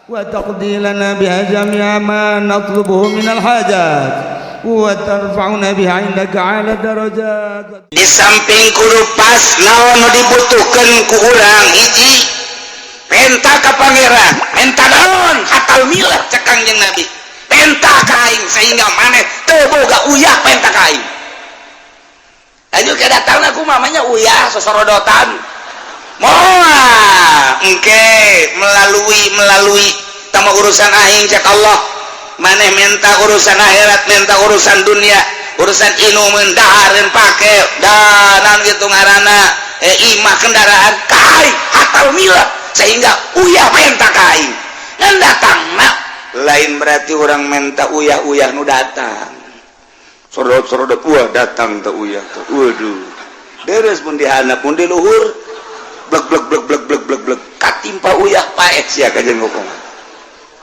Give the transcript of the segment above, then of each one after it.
وتقضي لنا بها جميع ما نطلبه من الحاجات وترفعنا بها عندك على الدرجات. Di samping kudu pas naon nu dibutuhkan ku urang, hiji penta ka Pangeran, menta naon? Hatal milah cek Kangjeng Nabi, penta ka aing sehingga maneh teu boga uyah, penta ka aing. Ayo ke datang aku mamanya uyah sosorodotan moal engke melalui melalui tama urusan aing. Cek Allah, maneh minta urusan akhirat, minta urusan dunia, urusan inuman, dahareun, pake danan gitu ngaranna, imah, kendaraan kai atau milah sehingga uyah menta ka aing. Ngan datang nak lain berarti orang minta uyah-uyah nu datang sorot-sorot, wah, datang teh uyah tuh. Waduh, deres mun dihandap, mun di luhur blek blek blek blek blek blek blek, katimpa uyah, paeh sia kajen ngomong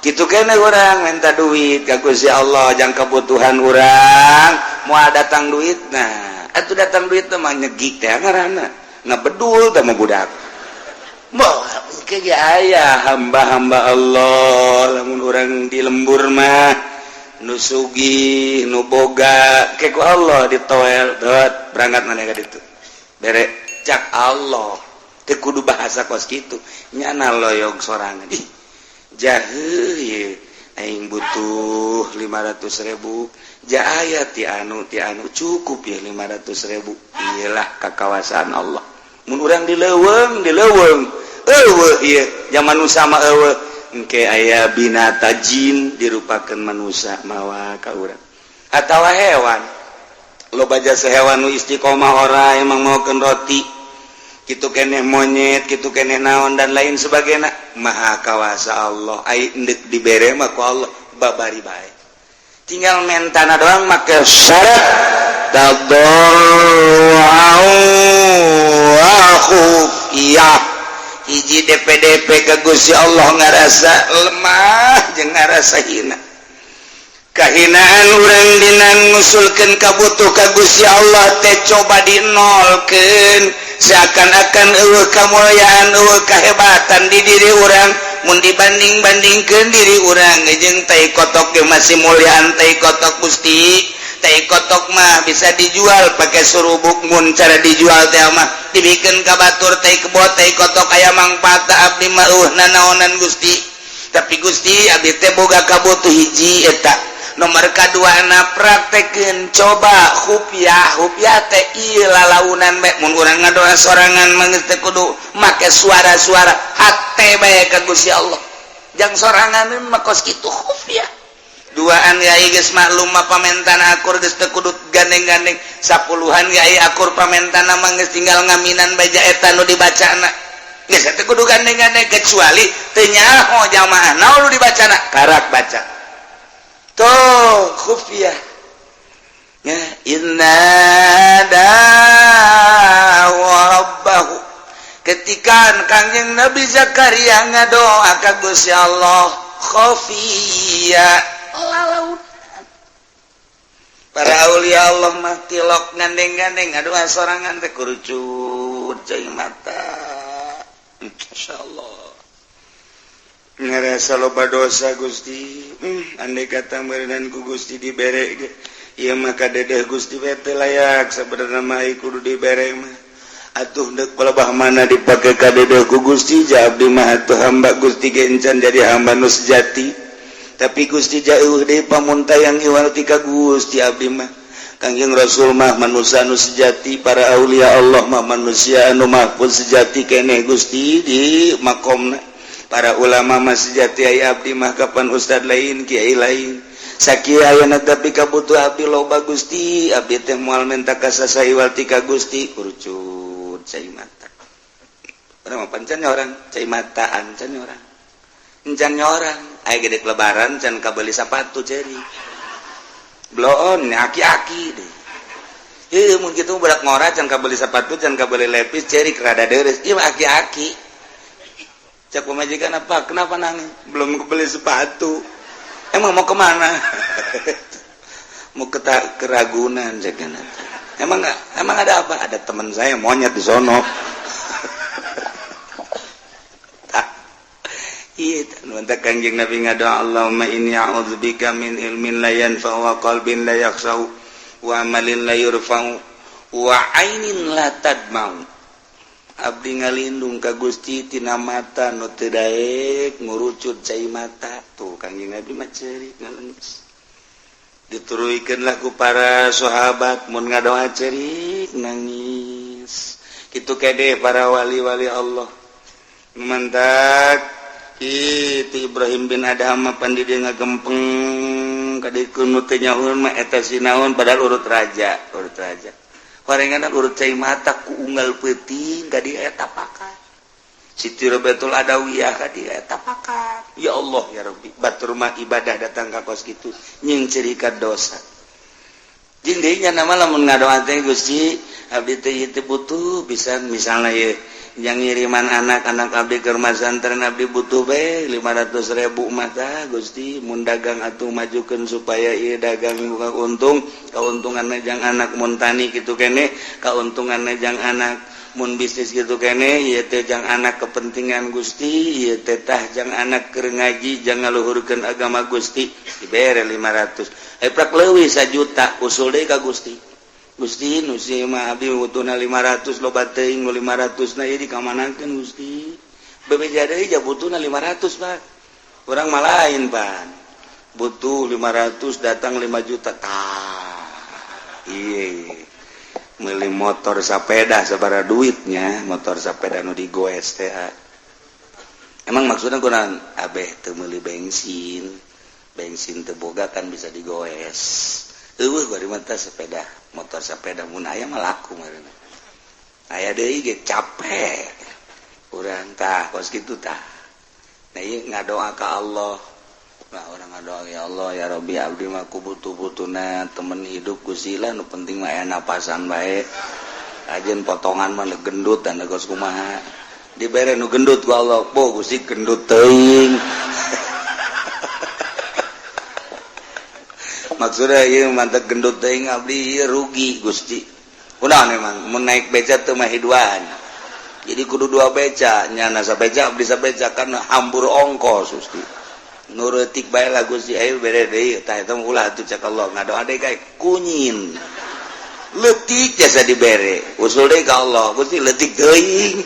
gitu. Kene orang minta duit ka Gusti Allah jang kebutuhan orang, mau datang duit. Nah, atuh datang duit teh mah nyegik teh ngaranna, ngabedul teh mah budak. Moal ke aya hamba-hamba Allah lamun orang di lembur mah nu sugih, nu boga ke ku Allah ditoel dot berangkat mana ka ditu bere cak Allah teu kudu bahasa kos kitu, nyana loyog sorangan. Ih, jahe ye, aing butuh 500.000 ja aya ti anu ti anu, cukup ya 500.000. Iyalah kakawasaan Allah mun urang di leuweung, di leuweung eueuh ieu zaman nu sama eueuh, engke aya binata jin dirupakeun manusia mawa ka urang atawa hewan. Loba jasa hewan nu istiqomah ora emang maokeun roti kitu keneh, monyet kitu keneh, naon dan lain sebagainya. Maha kawasa Allah, ai endek dibere mah ku Allah babari bae, tinggal mentana doang make syarat tadarru'an wa khufiyah. Hiji DPDP ke Gusti Allah ngarasa lemah jeung ngarasa hina, kahinaan urang dina ngusulkeun kabutuh ka Gusti Allah teh coba dinolkeun, seakan-akan eueuh kamulyaan, eueuh kahebatan di diri urang mun dibanding-bandingkeun diri urang jeung tai kotok ge masih mulyaan tai kotok. Gusti, tai kotok mah bisa dijual pakai surubuk, mun cara dijual teh mah dibikeun ka batur tai kebo, tai kotok aya mangfaat. Abdi mah eueuh nanaonan, Gusti, tapi Gusti, abdi teh boga kabutuh hiji eta. Nomor kadua na praktekeun coba khufiah. Khufiah teh ieu lalaunan bae, mun urang ngadoa sorangan mah geus teu kudu make suara-suara, hate bae ka Gusti Allah jang sorangan mah kos kitu khufiah. Duaan yai geus maklum mah pamentana akur, geus teu kudu gandeng-gandeng. Sapuluhan yai akur pamentana mah geus tinggal ngaminan baja eta nu dibacana, geus teu kudu gandeng-gandeng, kecuali teu nyaho jamaah naon nu dibacana, karak baca tuh khufiah ya. Inna rabbahu, ketika Kangjeng Nabi Zakaria ngadoa ka Gusti Allah khafiyya lalaut. Para aulia Allah mah tilok gandeng-gandeng, ngadoa sorangan teh kurucut cai mata. Insyaallah ngerasa loba dosa, Gusti. Andai kata meureunan ku Gusti dibere ge ieu mah kadedeh Gusti teh layak sebenarnya mah, kudu dibere mah atuh. Deuk palebah mana dipake kadedeh ku Gusti, ja abdi mah atuh hamba Gusti ge encan jadi hamba nu sejati, tapi Gusti jauh deui pamuntayang iwal ti ka Gusti abdi mah. Kangjeng Rasul mah manusia anu sejati, para aulia Allah mah manusia anu mahfuz sejati keneh Gusti di makomna, para ulama mah sejati, aya abdi mah kapan ustad lain, kiai lain, sakieu ayeuna, tapi kabutuh abdi loba, Gusti. Abdi teh moal menta ka saha iwal ti ka Gusti. Kurucut cai mata. Urang mah pancan orang cai mata, ancan orang, encan orang aya gede lebaran can kabeli sepatu, ceri bloon aki-aki deh. Heuh, mun kitu budak ngora can kabeli sepatu, can kabeli lepis, cerik rada deres. Ieu mah aki-aki. Cek pamajikan, apa? Kenapa nangis? Belum kebeli sepatu. Emang mau kemana? Mau ke keragunan cek. Emang nggak? Emang ada apa? Ada teman saya monyet di sono. Iya. Mantap Kangjeng Nabi ngadoa, Allahumma inni a'udzubika min ilmin la yanfa'u wa qalbin la yakhsha'u wa amalin la yurfa'u wa ainin la tadma'u. Abdi ngalindung ka Gusti tina mata nu teu daek ngurucut cai mata. Tuh, Kangjeng Nabi mah ceurik, ngalengis. Dituruikeun lah ku para sahabat, mun ngadoa ceurik, nangis. Kitu kede para wali-wali Allah. Mantak itu Ibrahim bin Adham pandi dia ngagempeng kadieu nu teu nyahoeun mah eta sinaon, padahal urut raja, urut raja. Horengan urut cai mata ku unggal peuting ka dieu eta pakat. Siti Robiatul Adawiyah ka dieu eta pakat. Ya Allah ya Rabbi, batur mah ibadah datang ka kos kitu nying cerika dosa. Jeung deui nya nama lamun ngadoa teh, Gusti, abdi teh ieu teh butuh bisa, misalnya ye yang ngiriman anak-anak abdi ke rumah santren, abdi butuh be 500.000 mata Gusti, mun dagang atuh majukeun supaya ieu dagang buka untung, keuntungan jang anak, mun tani kitu kene keuntungan jang anak, mun bisnis gitu kene ieu teh jang anak kepentingan Gusti, ieu teh tah jang anak keur ngaji, jang ngaluhurkeun agama Gusti. Dibere 500, eh prak leuwih 1 juta, usul deui ka Gusti. Gusti, nu si mah abdi butuhna 500, loba teuing nu 500 na, ieu dikamanakeun Gusti? Bebeja deui ja butuhna 500, Pak. Urang mah lain pan, butuh 500 datang 5 juta tah. Iya, meuli motor sepeda sabaraha duitnya, motor sepeda nu digoes teh. Emang maksudnya kurang abeh teu meuli bensin, bensin teu boga kan bisa digoes. Eueuh bari mata sepeda, motor sepeda mun aya mah laku meureun. Aya deui ge capek urang tah, kos kitu tah. Nah, ieu ngadoa ka Allah. Nah, orang ngadoa, ya Allah ya Rabbi, abdi mah ku butuh-butuhna temen hidup Gusti lah, nu penting mah aya napasan bae. Ajeun potongan mah gendut dan geus kumaha. Dibere nu gendut ku Allah, bo Gusti gendut teuing. Maksudnya ieu mantep gendut teuing, abdi ieu rugi Gusti. Kunaon emang mun naik beca teu mah hiduan. Jadi kudu dua beca, nyana sabeca abdi sabeca kan hambur ongkos Gusti. Nurutik bae lah Gusti, ayo bere deui tah eta ulah atuh cek Allah. Ngadoa deui kae kunyin. Leutik jasa dibere, usul deui ka Allah, Gusti leutik teuing.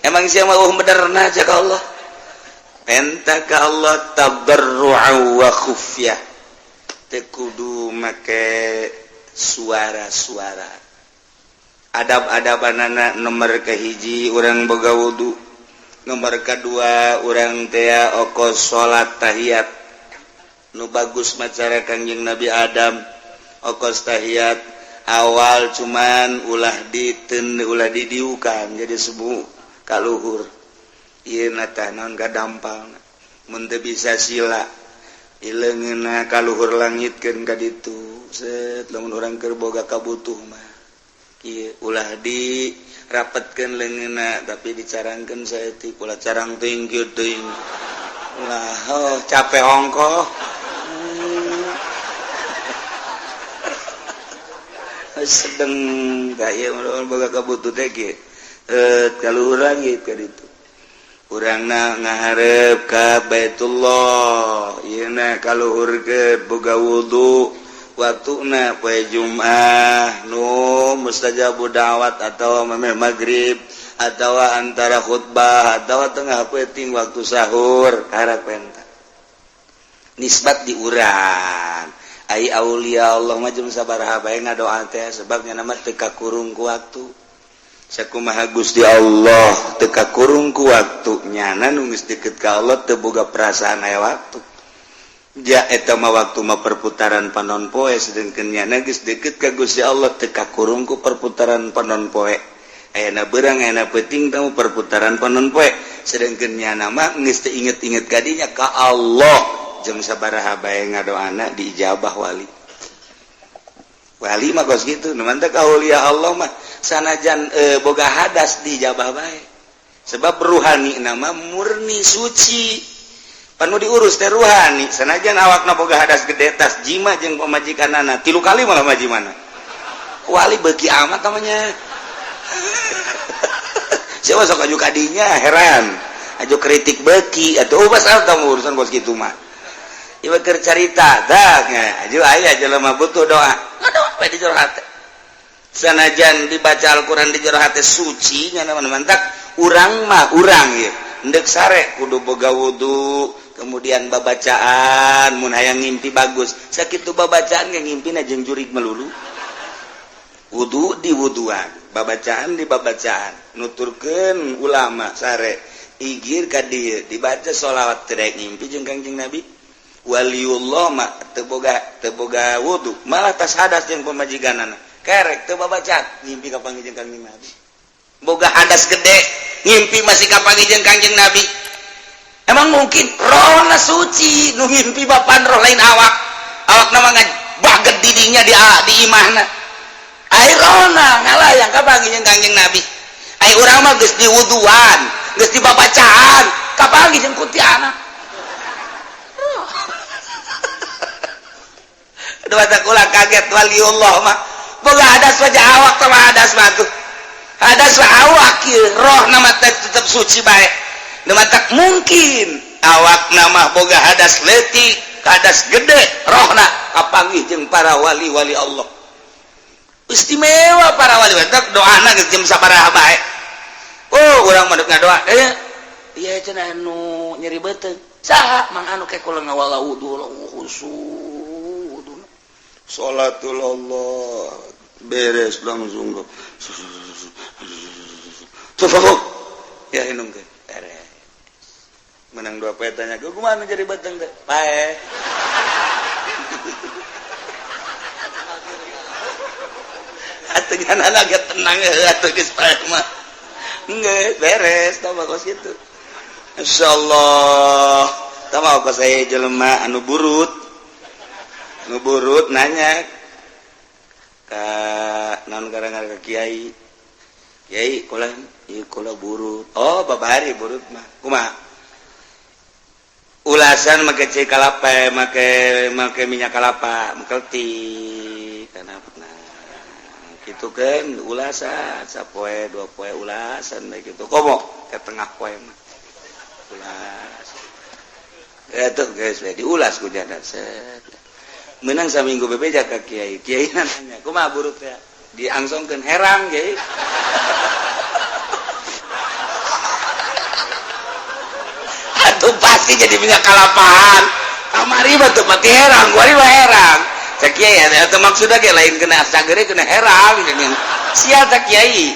Emang sia mah eueuh benerna cek Allah. Penta ka Allah tadarru'a wa khufyah. Teu kudu make suara-suara. Adab-adabanana, nomor kahiji urang boga wudu, nomor kedua urang tea oko salat tahiyat nu bagus macara Kangjeng Nabi Adam. Okos tahiyat awal cuman ulah diten, ulah didiukan jadi sebu kaluhur ieu na tah naon kadampal. Mun teu bisa sila, ileungeunna kaluhur langitkeun ka ditu set. Lamun urang keur boga kabutuh mah kieu, ulah di rapetkeun leungeunna tapi dicarangkeun saeutik, ulah carang teuing kieu teuing, ulah, oh, capek ongkoh. Sedeng kaya boga kabutuh teh kieu, kaluhur langit ka ditu. Urangna ngaharep ka Baitullah, ieu na kaluhur ke boga wudu. Waktuna poe Jumat nu mustajabu da'wat atau memeh maghrib atau antara khutbah atau tengah peuting waktu sahur, karak penta nisbat di urang. Ai aulia Allah mah jeung sabaraha bae ngadoa teh, sebabnya nama teu kakurung ku waktu. Sakumaha Gusti Allah teu kakurung ku waktu, nyana nu geus deket ka Allah teu boga perasaan aya waktu. Ja eta mah waktu mah perputaran panon poe, sedengkeun nyana geus deket ka Gusti Allah teu kakurung ku perputaran panon poe. Ayana beurang, ayana peuting tahu perputaran panon poe, sedengkeun nyana mah geus teu inget-inget kadinya ka Allah. Jeung sabaraha bae ngadoana diijabah wali. Wali mah kos kitu, nu mantep aulia Allah mah sanajan boga hadas diijabah bae. Sebab ruhani nama murni suci. Panu diurus teh ruhani, sanajan awakna boga hadas gede, tas jima jeung pamajikanana tilu kali malah majimana. Wali beuki amat namanya. Siapa sok aju kadinya heran. Aja kritik beki atuh bas tamu urusan bos kitu mah. Ieu keur carita dah aju aya jelema butuh doa. Ngadoa we di jero hate. Sanajan dibaca Al-Qur'an di jero hate suci nya mantak urang mah urang ieu. Endek sare kudu boga wudu, kemudian babacaan mun hayang ngimpi bagus. Sakitu babacaan ge ngimpina jeung jurig melulu. Wudu di wuduan, babacaan di babacaan, nuturkeun ulama sare igir ka dieu dibaca sholawat teu daek ngimpi jeung Kangjeng Nabi. Waliullah mah teu boga wudu, malah tas hadas jeung pamajikanana. Kerek teu babacaan ngimpi ka panggih jeung Kangjeng Nabi. Boga hadas gede ngimpi masih ka panggih jeung Kangjeng Nabi. Emang mungkin rohna suci nu ngimpi bapan roh lain awak. Awakna mah baget didinya di imahna. Ai rohna ngalayang ka panggih jeung Kangjeng Nabi. Ai urang mah geus diwuduan, geus dibabacaan, kapanggih jeung kuntilanak. Aduh mata kula kaget waliullah mah. Boga hadas wajah awak sama hadas mah tuh. Hadas mah awak ieu, rohna mah tetep suci bae. Nu matak mungkin awakna mah boga hadas leutik, hadas gede, rohna kapanggih jeung para wali-wali Allah. Istimewa para wali matak doana geus jam sabaraha bae. Oh, urang mah deuk ngadoa. Ieu cenah anu nyeri beuteung. Saha mang anu ke kula ngawala wudu khusyuk. Salatul Allah beres langsung tufuk ya inung ke beres menang dua poe tanya gue kumaha jadi beteng teh pae atuh ngan agak tenang atuh geus pae mah geus beres tah kos kitu insyaallah tah mah kos aya jelema anu burut nu burut nanya ka naon gara-gara ka kiai. Kiai kula ieu kula burut. Oh babari burut mah kumaha ulasan make cai kalapa make minyak kalapa mengkelti kana nah kitu kan ulasan sapoe dua poe ulasan bae kitu komo ke tengah poe mah ulas eta geus we diulas ku jada set menang saminggu bebeja ka kiai. Kiai nanya kumaha burut ya diangsongkeun herang kiai. Atuh pasti jadi minyak kalapaan kamari mah teu pati herang kuari mah herang cek kiai atuh maksudna ge lain kena sagere kena herang sia ta kiai.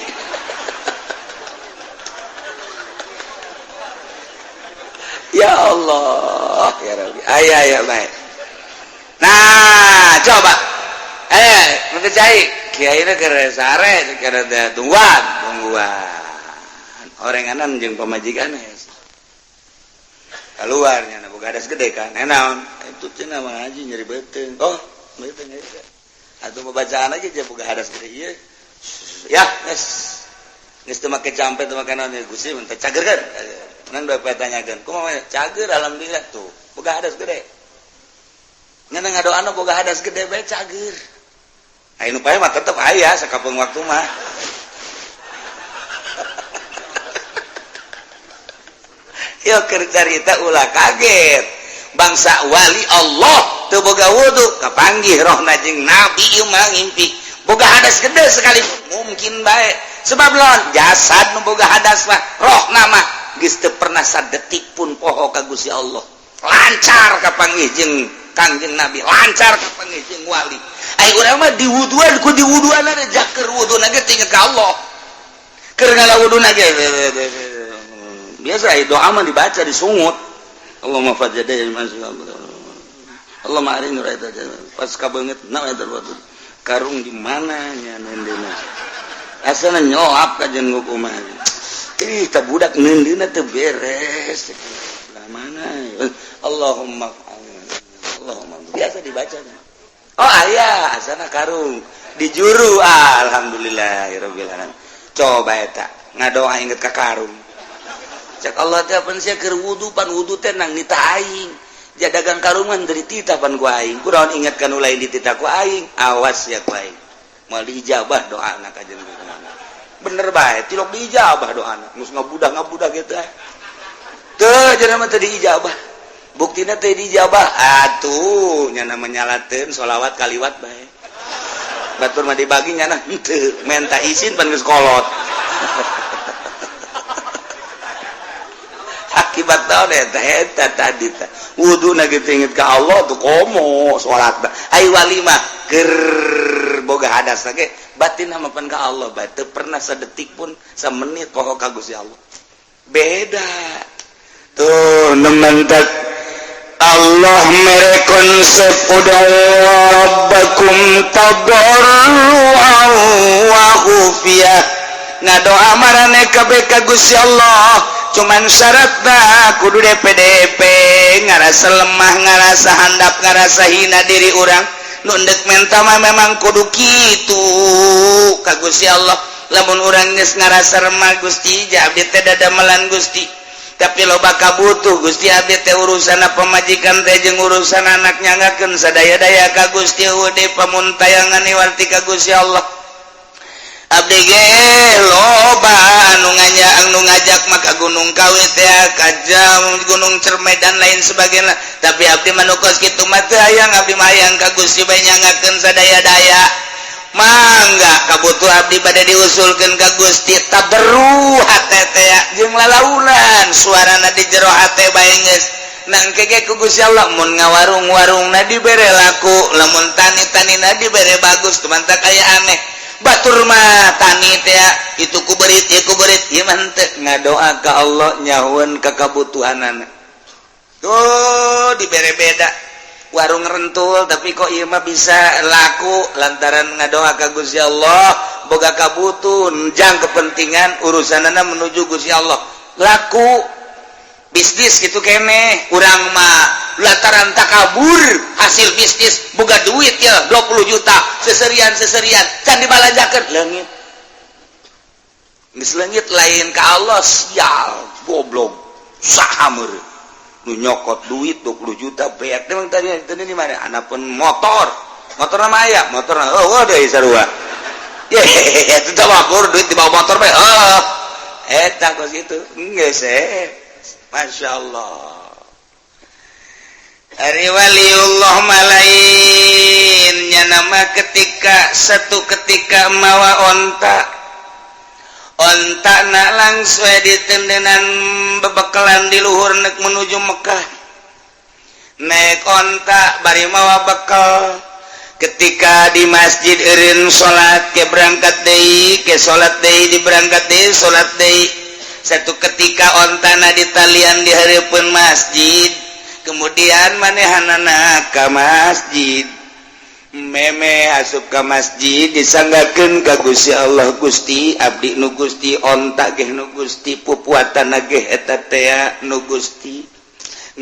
Ya Allah ya Rabbi aya aya bae. Nah, coba. Mengecai. Kiai na keur sare, keur tungguan, tungguan. Orenganan jeung pamajikan keluar nya boga hadas gede kan. Naon? Itu cenah mah ngaji nyeri beuteung. Oh, beuteung eta. Atuh babacaan aja boga hadas gede ieu. Ya, geus. Geus teu make campe teu make naon Gusti mun teh cager kan. Menang dua poe tanyakeun. Kumaha cager alhamdulillah tuh. Boga hadas gede. Ngan ngadoana boga hadas gede bae cager. Aya nu pae mah tetep aya sakapeung waktu mah. Yo keur carita ulah kaget. Bangsa wali Allah teu boga wudu kapanggih rohna jeung nabi ieu mah ngimpi. Boga hadas gede sekali mungkin bae. Sebab lawan jasad nu boga hadas mah rohna mah geus teu pernah sadetik pun poho ka Gusti Allah. Lancar kapanggih jeung Kangjeng Nabi, lancar kapanggih jeung wali. Ai urang mah diwuduan ku diwuduan ada jaker wuduna ge tinggal ka Allah. Keur ngalawuduna ge biasa ai doa mah dibaca disungut. Allahumma fajjada Allahumma arini raita pas kabeungeut na eta karung di mana nya neundeuna. Asana nyoap ka jeung kumaha. Ih ta budak neundeuna teu beres. Lah mana? Allahumma Allahumma biasa dibacanya. Oh ayah asana karung dijuru alhamdulillahirabbil alamin. Coba eta ngadoa inget ka karung. Cek Allah teh pan sia keur wudu pan wudu teh nang nita aing. Jadagang karungan dari tita pan ku aing. Kunaon inget ka nu lain ditita ku aing. Awas ya ku aing. Moal diijabah doana ka jeung bener bae tilok diijabah doana. Geus ngabudah-ngabudah kitu. Teu jelema teu diijabah. Buktina teu diijabah atuh nya menyalateun sholawat kaliwat bae. Batur mah dibagi nyana henteu, menta izin pan geus kolot. Akibat naon eta eta tadi teh wuduna kitu inget ka Allah tuh komo salat ai wali mah keur boga hadas ge batin mah pan ka Allah bae teu pernah sedetik pun semenit poho ka Gusti Allah. Beda tuh nementak Allah mere konsep udah rabbakum tadarruan wa khufiyah ngadoa marane kabeh ka Gusti Allah cuman syaratna kudu DPDP ngarasa lemah ngarasa handap ngarasa hina diri urang nu ndek menta mah memang kudu kitu ka Gusti Allah. Lamun urang geus ngarasa remah Gusti abdi teh dadamelan Gusti tapi loba kabutuh Gusti abdi teh urusan pamajikan teh jeung urusan anak nyangakeun sadaya-daya ka Gusti eueuh pamuntayangan iwarti ka Gusti Allah. Abdi ge loba anu nganya anu ngajak maka Gunung Kawi teh ka jam Gunung Cermai dan lain sebagainya tapi abdi mah nu kos kitu mah teu hayang abdi mah hayang ka Gusti bae nyangakeun sadaya-daya. Mangga kabutuh abdi bade diusulkeun ka Gusti taberru hate teh jeung lalaunan suarana di jero hate bae geus nangke ge ku Gusti Allah mun ngawarung-warungna dibere laku lamun tani-tanina dibere bagus kumantak aya aneh batur mah tani teh itu ku berit ieu ku berit ieu mah henteu ngadoa ka Allah nyahueun ka kabutuhanana tuh dibere beda warung rentul tapi kok ieu mah bisa laku lantaran ngadoa ka Gusti Allah boga kabutuhan jang kepentingan urusanana menuju Gusti Allah laku bisnis gitu kene urang mah lantaran takabur hasil bisnis boga duit ya 20 juta seserian seserian can dibalanjakeun leungit geus leungit lain ka Allah sial goblok saha meureun nu nyokot duit 20 juta beak emang tadi tadi di mana anapun motor motor nama aya motor oh deui sarua ye itu tawakkur duit dibawa motor bae oh eta kos kitu geus Masya Allah. Ari waliullah malainnya nama ketika satu ketika mawa onta onta nak langsung ditendenan bebekalan di luhur nek menuju Mekah naik onta bari mawa bekal ketika di masjid eureun salat ke berangkat deui ke salat deui di berangkat deui salat deui. Satu ketika ontana ditalian di hareupeun masjid kemudian manehanana ka masjid meme asup ka masjid disanggakeun ka Gusti Allah Gusti abdi nu Gusti onta geh nu Gusti pupuatan geh eta tea nu Gusti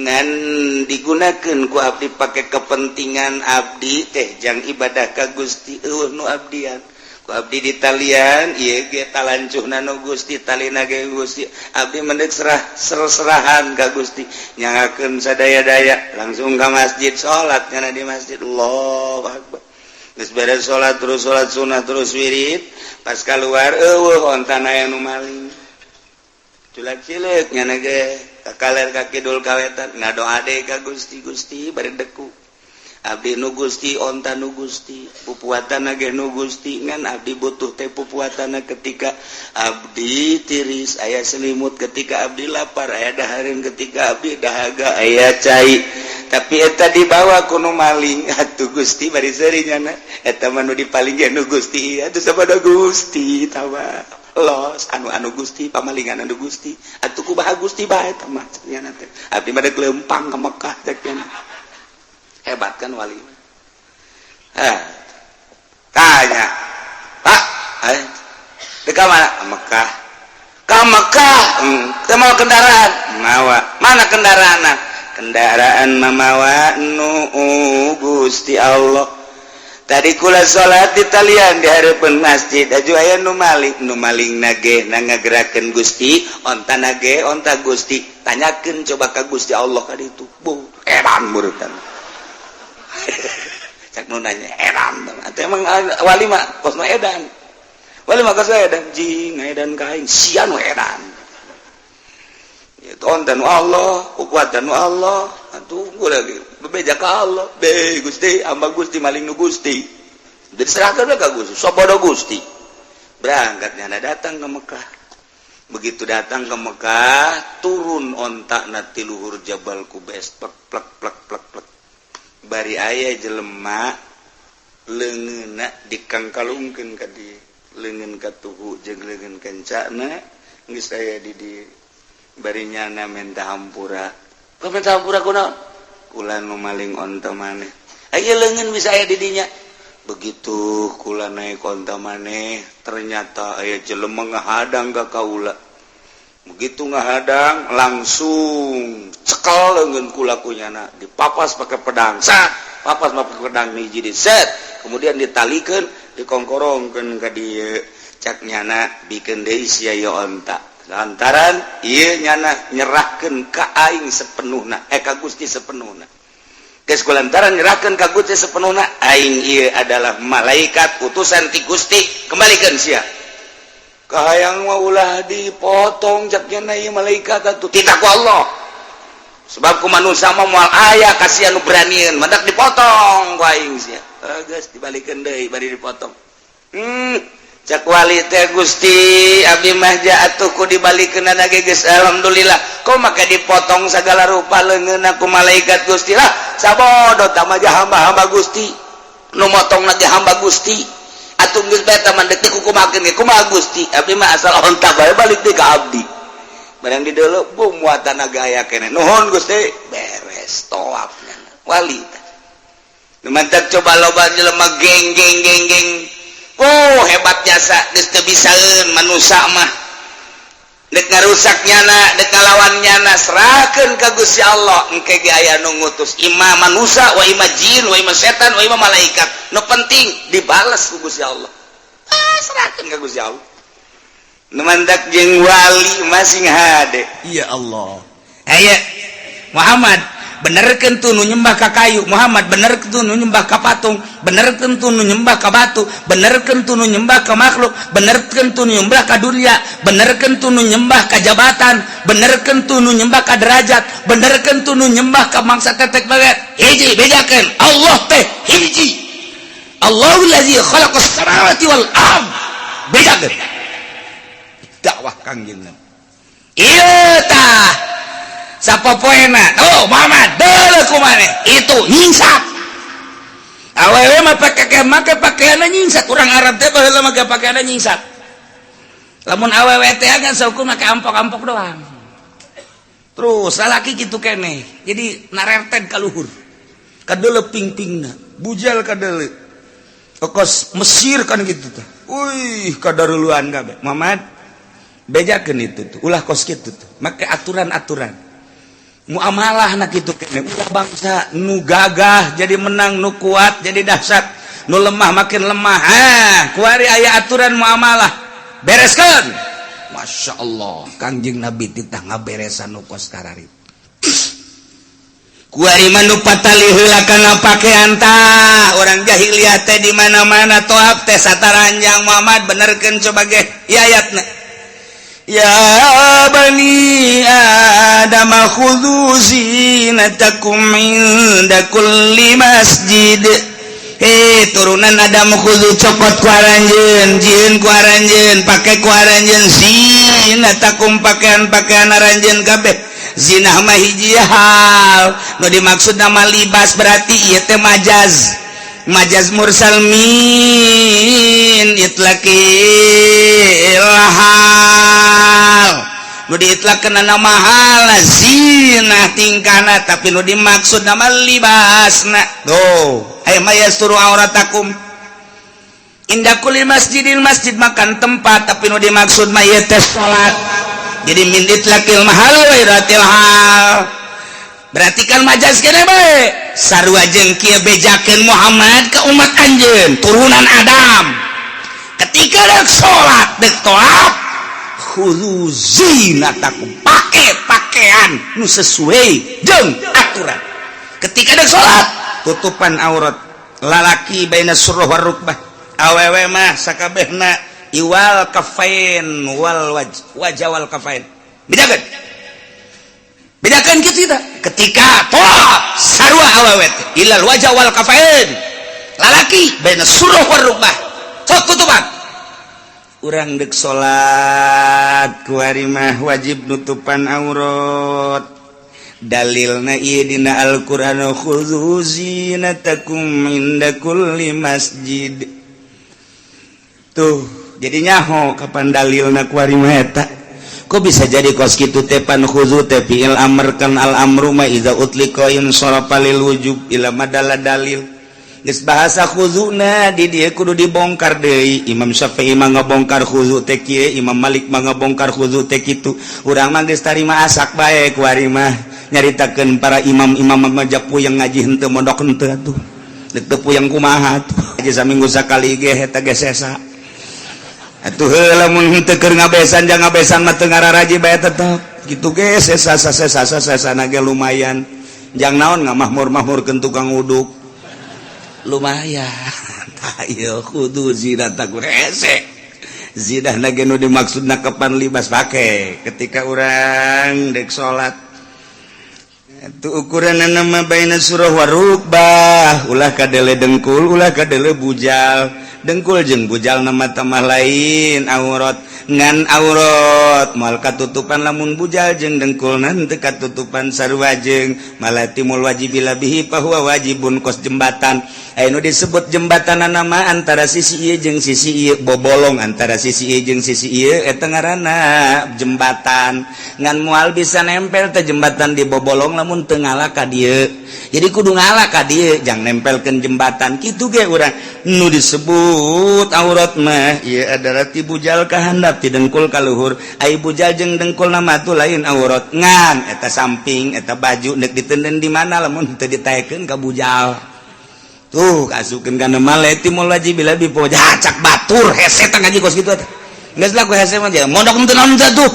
ngan digunakeun ku abdi pake kepentingan abdi teh jang ibadah ka Gusti eueuh nu abdian ku abdi ditalian ieu ge talancuhna nu Gusti talina ge Gusti abdi mendek serah serahan ka Gusti nyangakeun sadaya-daya langsung ka masjid salat nyana di masjid Allahu akbar geus beres salat terus salat sunah terus wirid pas keluar eueuh ontana aya nu maling culak-cileuk nyana ge ka kaler ka kidul ka wetan ngadoa deui ka Gusti Gusti bari deku abdi nu Gusti onta nu Gusti pupuatan ge nu Gusti ngan abdi butuh teh pupuatan ketika abdi tiris aya selimut ketika abdi lapar aya dahareun ketika abdi dahaga aya cai tapi eta dibawa ku nu maling atuh Gusti bari seuri nyana eta mah nu dipaling ge nu Gusti atuh sabada Gusti tawa los anu-anu Gusti pamalingan anu Gusti atuh kumaha Gusti bae eta mah nyana teh abdi mah deuk leumpang ka Mekah teh. Hebat kan wali. Tanya Pak, deka mana? Ke Mekah. Ke Mekah? Teu mawa kendaraan? Mawa. Mana kendaraan? Kendaraan mamawa nu Gusti Allah. Tadi kula salat di talian di hareupeun masjid aju aya nu maling, nu maling nage na ngagerakeun Gusti, onta nage onta Gusti. Tanyakeun coba ka Gusti Allah ka ditu. Bu, edan murutan. Cak nu nanya edan atau emang wali mah kos nu edan wali mah kos edan jing edan ka aing sia nu edan. Onta nu Allah, kekuatan nu Allah. Tunggu lagi bebeja ka Allah be, Gusti, hamba Gusti maling nu Gusti. Jadi serahkan ka Gusti, sabodo Gusti. Berangkatnya datang ke Mekah. Begitu datang ke Mekah, turun onta na ti luhur Jabal Kubes, plek plek plek plek plek. Bari aya jelema leungeunna dikangkalungkeun ka dieu, leungeun katuhu jeung leungeun kencana geus aya di dieu. Bari nyana minta hampura. Kau minta hampura kunaon? Kula nu maling onta maneh. Aya leungeun bisa aya di dinya. Begitu kula naik onta maneh, ternyata aya jelema ngahadang ka kaula. Begitu ngahadang, langsung cekel leungeun kula ku nyana, dipapas pakai pedang. Sat, papas pakai pedang hiji di set, kemudian ditalikeun, dikongkorongkeun ka dieu. Cak nyana, bikeun deui sia ieu onta. Lantaran ieu nyana nyerahkeun ka aing sepenuhna, eh, ka Gusti sepenuhna. Geus kulantaran nyerahkeun ka Gusti sepenuhna, aing ieu adalah malaikat utusan ti Gusti, kembalikan sia. Kahayang mah ulah dipotong, cak nyana, ieu malaikat atuh titah ku Allah. Sebab ku manusia mah moal aya kasihan nu beranian, mantak dipotong ku aing sia. Geus dibalikeun deui bari dipotong. Cak wali teh, Gusti, abdi mah atuh ku dibalikeun ge geus alhamdulillah. Kok make dipotong segala rupa leungeun ku malaikat Gusti lah? Sabodo tah mah hamba-hamba Gusti. Nu motong ge hamba Gusti. Atuh geus bae tah mah deuk dikukumakeun ge kumaha, Gusti? Abdi mah asal onta bae balik deui ka abdi. Barang di deuleu bu muatan aya keneh. Nuhun, Gusti, beres tawafnya wali teh. Nu mantak coba loba jelema geng geng geng geng. Oh, hebat jasa geus teu bisaeun manusia mah. Dek ngarusak nyana, dek ngalawan nyana, serahkeun ka Gusti Allah. Engke ge aya nu ngutus, ima manusia wa ima jin wa ima setan wa ima malaikat. Nu penting dibales ku Gusti Allah. Ah, serahkeun ka Gusti Allah. Nu mantak jeung wali masing hade. Ya Allah. Aya Muhammad, benerkeun tuh nu nyembah ka kayu. Muhammad, benerkeun tuh nu nyembah ka patung. Benerkeun tuh nu nyembah ka batu. Benerkeun tuh nu nyembah ka makhluk. Benerkeun tuh nu nyembah ka dunia. Benerkeun tuh nu nyembah ka jabatan. Benerkeun tuh nu nyembah ka derajat. Benerkeun tuh nu nyembah ka mangsa tetek banget. Hiji, bejakeun Allah teh hiji. Allahul ladzi khalaqas samawati wal ard. Bejakeun dakwah Kangjeng Nabi ieu tah sapopoena. Oh, Muhammad, deuleu ku maneh itu nyingsat. Awewe mah pake make pakaianna nyingsat. Urang Arab teh baheula make pakaianna nyingsat. Lamun awewe teh kan saukur make ampok-ampok doang, terus lalaki gitu keneh, jadi narerten ka luhur, kadeuleu ping-pingna bujal, kadeuleu kos Mesir kan gitu teh. Wih, kadaruluan kabeh. Muhammad, bejakeun itu tuh, ulah kos kitu tuh, make aturan-aturan muamalah nak gitu kene. Ulah bangsa nu gagah jadi menang, nu kuat jadi dahsyat, nu lemah makin lemah. Ah, kuari aya aturan muamalah, bereskan. Masya Allah, Kangjeng Nabi titah ngaberesan nu kos karari. Kuari mah nu patali heula kana pakaian tah. Orang jahiliyah teh di mana-mana toab teh sataranjang. Muhammad, benerkeun coba ge ieu ayatna. Ya bani Adam khudhu zinatakum inda kulli masjid. Hei turunan Adam, khudhu copot ku aranjeun, jieun ku aranjeun, pake ku aranjeun, zinatakum pakaian-pakaian aranjeun kabeh. Zinah mah hiji hal nu dimaksud nama libas, berarti ieu teh majaz, majaz mursal min itlaqil hal. Nu diitlaqkeun nama hal zinah tingkahna, tapi nu dimaksud nama libasna. Tuh, aya mah yasturu auratakum inda kulli masjidin. Masjid makan tempat, tapi nu dimaksud mah ieu teh salat. Jadi min itlaqil mahal wa iratil hal, berarti kan majaz kene bae. Sarua jeung kieu, bejakeun Muhammad ke umat anjeun turunan Adam, ketika dek salat, dek tawaf, khudzu zinatakum, pake pakaian nu sesuai jeung aturan. Ketika dek salat, tutupan aurat lalaki baina surah war rukbah, awewe mah sakabehna iwal kafain wal waj, wajah wal kafain. Bedakeun. Bedakan kitu kita ketika tawaf sarua awewe teh illal wajah wal kafain, lalaki baina surah war rukbah, sok tutupan. Urang dek salat kuari mah wajib nutupan aurat. Dalilna ieu dina Al-Qur'an, khudzu zinatakum inda kulli masjid. Tuh, jadi nyaho kapan dalilna kuari mah eta. Kok bisa jadi kos kitu teh? Pan khudzu teh fi'il amr kan, al amru ma idza utliqa insarafa lil wujub ila madalla dalil. Geus bahasa khuzuna di dieu kudu dibongkar deui. Imam Syafi'i mah ngabongkar khuzu teh kieu, Imam Malik mah ngabongkar khuzu teh kitu. Urang mah geus tarima asak bae kuari mah nyaritakeun para imam-imam mah puyeng ngaji henteu, mondok henteu atuh. Deuk teu puyeng kumaha atuh? Aja saminggu sakali ge eta ge sesa. Atuh heula mun henteu keur ngabesan, jang ngabesan mah teu ngararaji bae tetep. Kitu ge sesa sesa sesa sesana ge lumayan. Jang naon ngamahmur-mahmurkeun tukang uduk. Lumayan. Ayo khudzu zinatakum hese. Zinah ge nu dimaksudna kapan libas pake ketika urang dek salat. Itu ukuran nama baina surah warukbah, ulah kadele dengkul, ulah kadele bujal. Dengkul jeung bujal nama tamah lain aurat, ngan aurat moal katutupan lamun bujal jeung dengkul nanti katutupan. Sarua jeung ma la yatimmul wajib illa bihi fahuwa wajibun, kos jembatan. Anu disebut jembatan nama antara sisi ieu jeung sisi ieu, bobolong antara sisi ieu jeung sisi ieu, eta ngaranna jembatan. Ngan moal bisa nempel teh jembatan di bobolong lamun teu ngala ka dieu. Jadi kudu ngala ka dieu jang nempelkeun jembatan. Kitu ge urang, nu disebut aurat mah ieu adalah ti bujal ka handap, ti dengkul ka luhur. Ai bujal jeung dengkul nama tuh lain aurat, ngan eta samping eta baju nek ditenden di mana lamun teu ditaekeun ka bujal. Tuh kasupkeun kana ma la yatimmul wajib illa bihi. Cak batur hese tah ngaji kos kitu teh. Geus lah ku hese mah mondok teu naon tuh.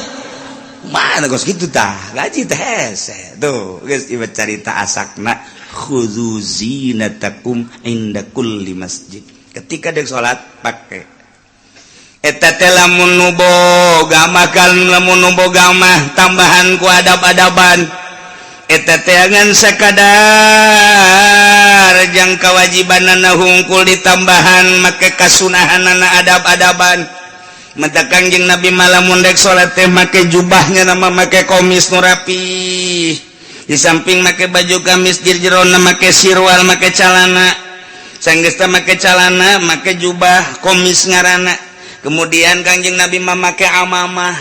Mana kos kitu tah ngaji teh hese. Tuh geus ieu carita asakna khudzu zinatakum inda kulli masjid. Ketika dek salat pake eta teh. Lamun nu boga mah kan, lamun nu boga mah tambahan ku adab-adaban eta teh, ngan sakadar jang kewajibanana hungkul ditambahan make kasunahanana, adab-adaban. Mata Kangjeng Nabi lamun dek salat teh make jubahnya nama make komis nu rapi. Di samping make baju gamis, jerona make sirwal, make calana. Sanggesta make calana, make jubah komis ngarana. Kemudian Kangjeng Nabi mah make amamah,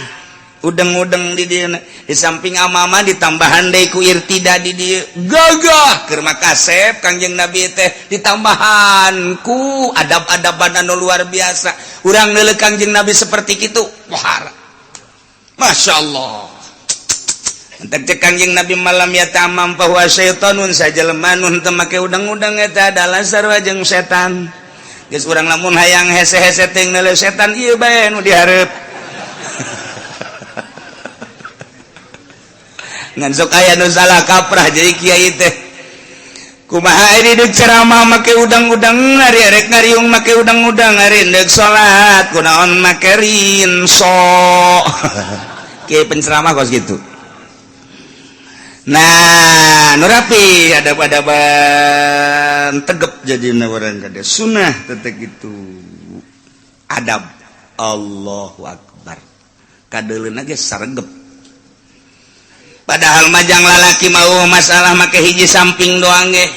udeng-udeng di dieu. Di samping amamah ditambahan deui ku irtida di dieu, gagah keur kasep Kangjeng Nabi teh, ditambahan ku adab-adaban anu luar biasa. Urang neuleuh Kangjeng Nabi seperti kitu, wah, Masya Allah. Entek cek Kangjeng Nabi, ma lam yata'ammam fahuwa syaitanun, sajelema nu teu make udeng-udeng eta adalah sarua jeung setan. Geus, urang lamun hayang hese-hese teh neuleuh setan ieu bae nu dihareup. Ngan sok aya nu salah kaprah jadi kiai teh. Kumaha ini deuk ceramah make udang-udang, ari arek ngariung make udang-udang, ari deuk salat kunaon make rinso? Kiai penceramah kos gitu. Nah, nu rapi adab-adaban tegep jadi orang kade sunnah tetep gitu adab. Allahu akbar, kadeuleuna ge saregep. Padahal majang lalaki mau masalah make hiji samping doang ge,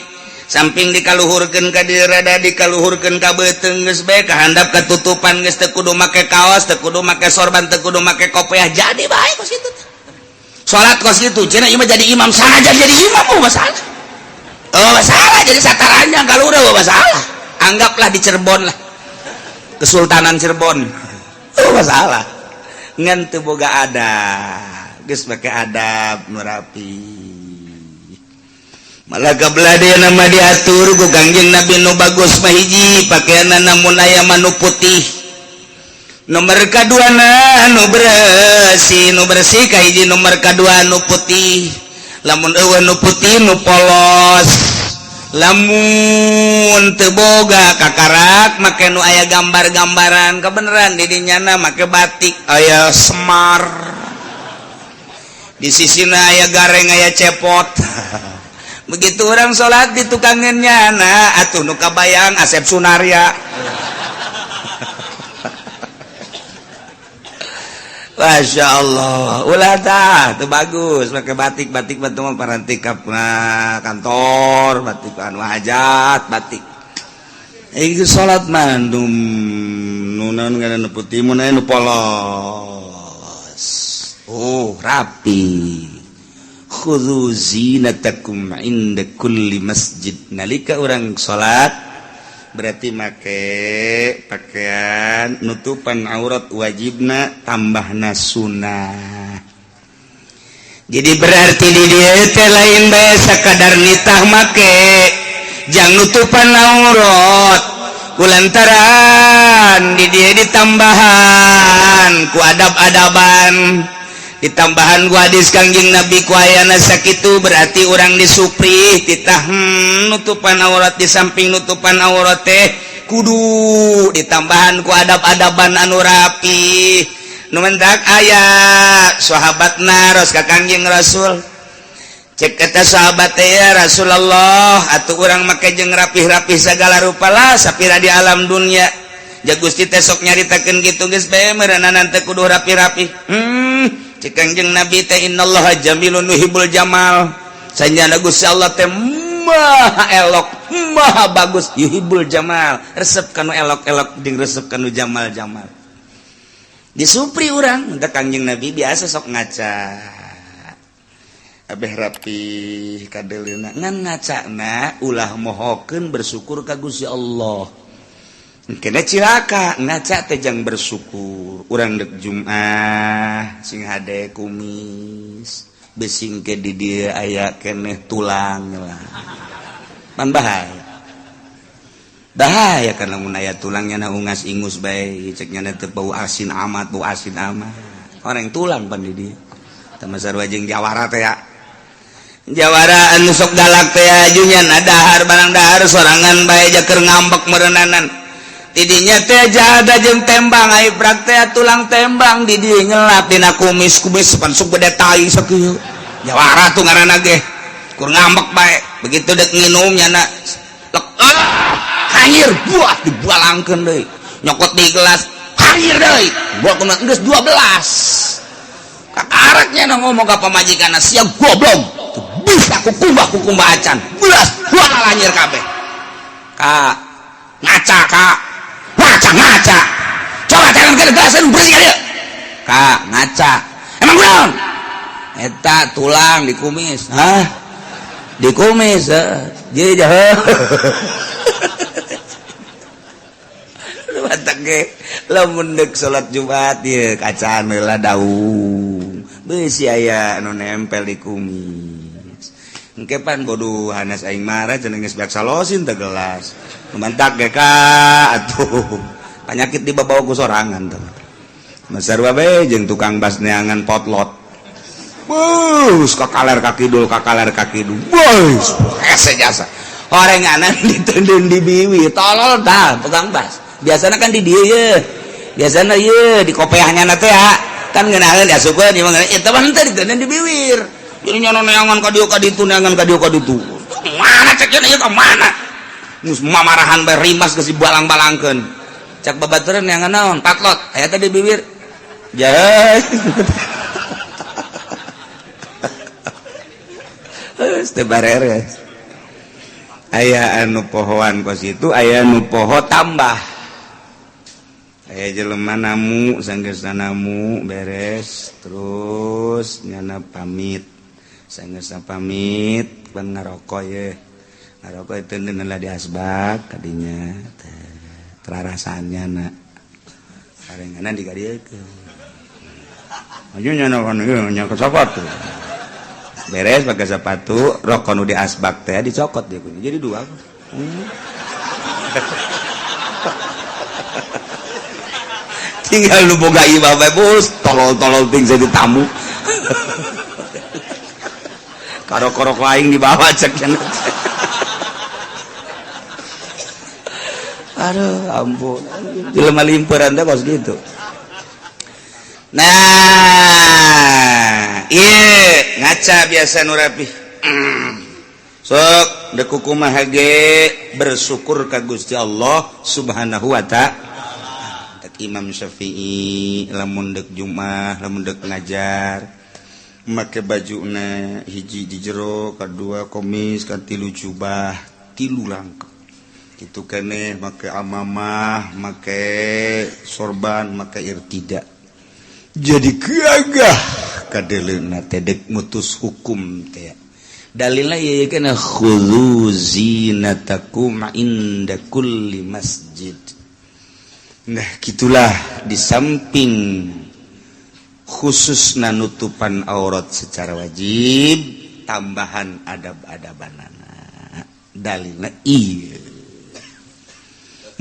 samping dikaluhurkeun ka dieu, rada dikaluhurkeun ka beuteung, geus bae ka handap katutupan, geus teu kudu make kaos, teu kudu make sorban, teu kudu make kopiah, jadi bae kos kitu. Salat kos kitu cenah ieu mah jadi imam, sanajan jadi imam, oh masalah, oh masalah, jadi sataranya kalau udah, oh masalah. Anggaplah di Cirebon lah, Kesultanan Cirebon, oh masalah. Ngan teu boga adab. Geus make adab nu rapi. Malah kebelah dia nama diatur ku Kangjeng Nabi, nu bagus mah hiji pakaian namun aya mah nu putih, nomor kadua nu bersih, nu bersih kahiji, nomor kadua nu putih. Lamun eueuh nu putih, nu polos. Lamun teu boga, kakarak make nu aya gambar-gambaran. Kebenaran di dinyana make batik aya Semar. Di sisina aya gareng, aya cepot. Begitu orang salat di tukangannya, nah atuh nu kabayang Asep Sunarya. Masya Allah, ulah tah, itu bagus pakai batik, batik bantu mah parantik kantor, batik anu hajat, batik. Ieu salat mah nu naon ngaranna putih mun aya nu polos. Oh, rapi. Khudzu zinatakum inda kulli masjid. Nalika urang salat berarti make pakaian nutupan aurat wajibna, tambahna sunnah. Jadi berarti di dieu teh lain bae sakadar nitah make jang nutupan aurat, kulantaran di dieu ditambahan ku adab-adaban, ditambahan ku hadis Kangjeng Nabi, ku ayana sakitu. Berarti urang disuprih titah nutupan aurat, di samping nutupan aurat teh kudu ditambahan ku adab-adaban anu rapi. Nu mentak aya sahabat naros ka Kangjeng Rasul. Cek kata sahabat teh, "Ya Rasulullah, atuh urang make jeung rapih-rapih segala rupa lah sapira di alam dunia." Ja Gusti teh sok nyaritakeun kitu, geus bae meureunana teh kudu rapi-rapi. Cek Kangjeng Nabi teh, "Innallaha jamilun yuhibbul jamal." Sanjana Gusti Allah teh maha elok, maha bagus, yuhibbul jamal, resep kanu elok-elok jeung resep kanu jamal-jamal. Disupri urang teh Kangjeng Nabi biasa sok ngaca abeh rapi kadeleuna, ngan ngacana ulah mohokeun bersyukur ka Gusti Allah. Kena cilaka ngaca teh jang bersyukur. Urang dek Jumat sing hade kumis, besing ke di dieu aya keneh tulang lah, pan bahaya, bahaya karena mun aya tulangnya na ungas ingus bae, cek nya teh bau asin amat, bau asin amat orang tulang pan di dieu. Tama sarua jeung jawara teh ya, jawara anu sok galak teh ajunya na dahar barang dahar sorangan bae, jaker ngambek meureunanan. Tidinya teh jada jeung tembang ai prak teh tulang tembang di dieu nyelap dina kumis, kumis pan sok gede tai sakieu. Jawara tuh ngaranna ge kur ngambek bae. Begitu dek nginum nyana lek, ah, hanyir buah dibalangkeun deui, nyokot di gelas hanyir deui buah kumaha geus 12 kakaraknya na ngomong ka pamajikanna, "Sia goblok, bisa kukumbah kukumbah acan belas buah hanyir kabeh." Kak ngaca, kak ngaca, ngaca, coba jangan ke gelasan bersih kali. Kak ngaca, emang kunaon eta tulang di kumis? Hah, di kumis? Jadi jahe batak ge lamun deuk salat Jumat ieu kacaan heula daung beusi aya anu nempel di kumis. Engke pan bodoh hanas aing marah cenah, geus beak salosin teh gelas. Mantak ge ka atuh penyakit dibawa ku sorangan tuh. Masarwa bae jeung tukang bas neangan potlot. Bus kakaler ka kidul, kakaler ka kidul. Bus hese jasa. Orenganan diteundeun di biwi, tolol tah tukang bas. Biasana kan di dieu ye. Biasana ye di kopeahnya na teh ya. Kan ngeunaheun diasupkeun ieu mah eta mah henteu, diteundeun di biwir. Jadi nyana neangan ka dieu ka ditu, neangan ka dieu ka ditu. Mana cek ieu ka mana? Geus mamarahan bae, rimas geus dibalang-balangkeun. Cak babaturan, "Neangan naon?" "Patlot." Aya teh di bibir. Jahe. Geus teu bareres. Aya anu pohoan kos itu, aya anu poho tambah. Aya jelema namu, sanggeusna namu beres, terus nyana pamit. Sanggeusna pamit pan ngarokok ye. Ngarokok itu lah di asbak kadinya teh terarasannya na. Parenganan dikadiekeun. Aja nyana kan ieu nya ke sepatu. Beres pakai sepatu, rokok nu di asbak teh dicokot dia punya. Jadi dua. Tinggal lu boga imah bae bos, tolol-tolol ting jadi tamu. Karok-karok aing dibawa cek cenah. Aduh, ampun. Jelema limpuran teh kos gitu. Nah, iya. Ngaca biasa nu rapih. Sok dek kumaha ge bersyukur ka Gusti Allah Subhanahu wa ta'ala. Imam Syafi'i lamun dek Jumat, lamun dek ngajar, make bajuna hiji di jero, kedua komis, katilu jubah, tilu langkap itu kene, make amamah, make sorban, make irtida, jadi gagah kadeleuna teh dek mutus hukum teh. Dalilna ieu kana khudzu zinatakum inda kulli masjid. Nah, gitulah, di samping khusus nutupan aurat secara wajib, tambahan adab-adabanana dalilna iya.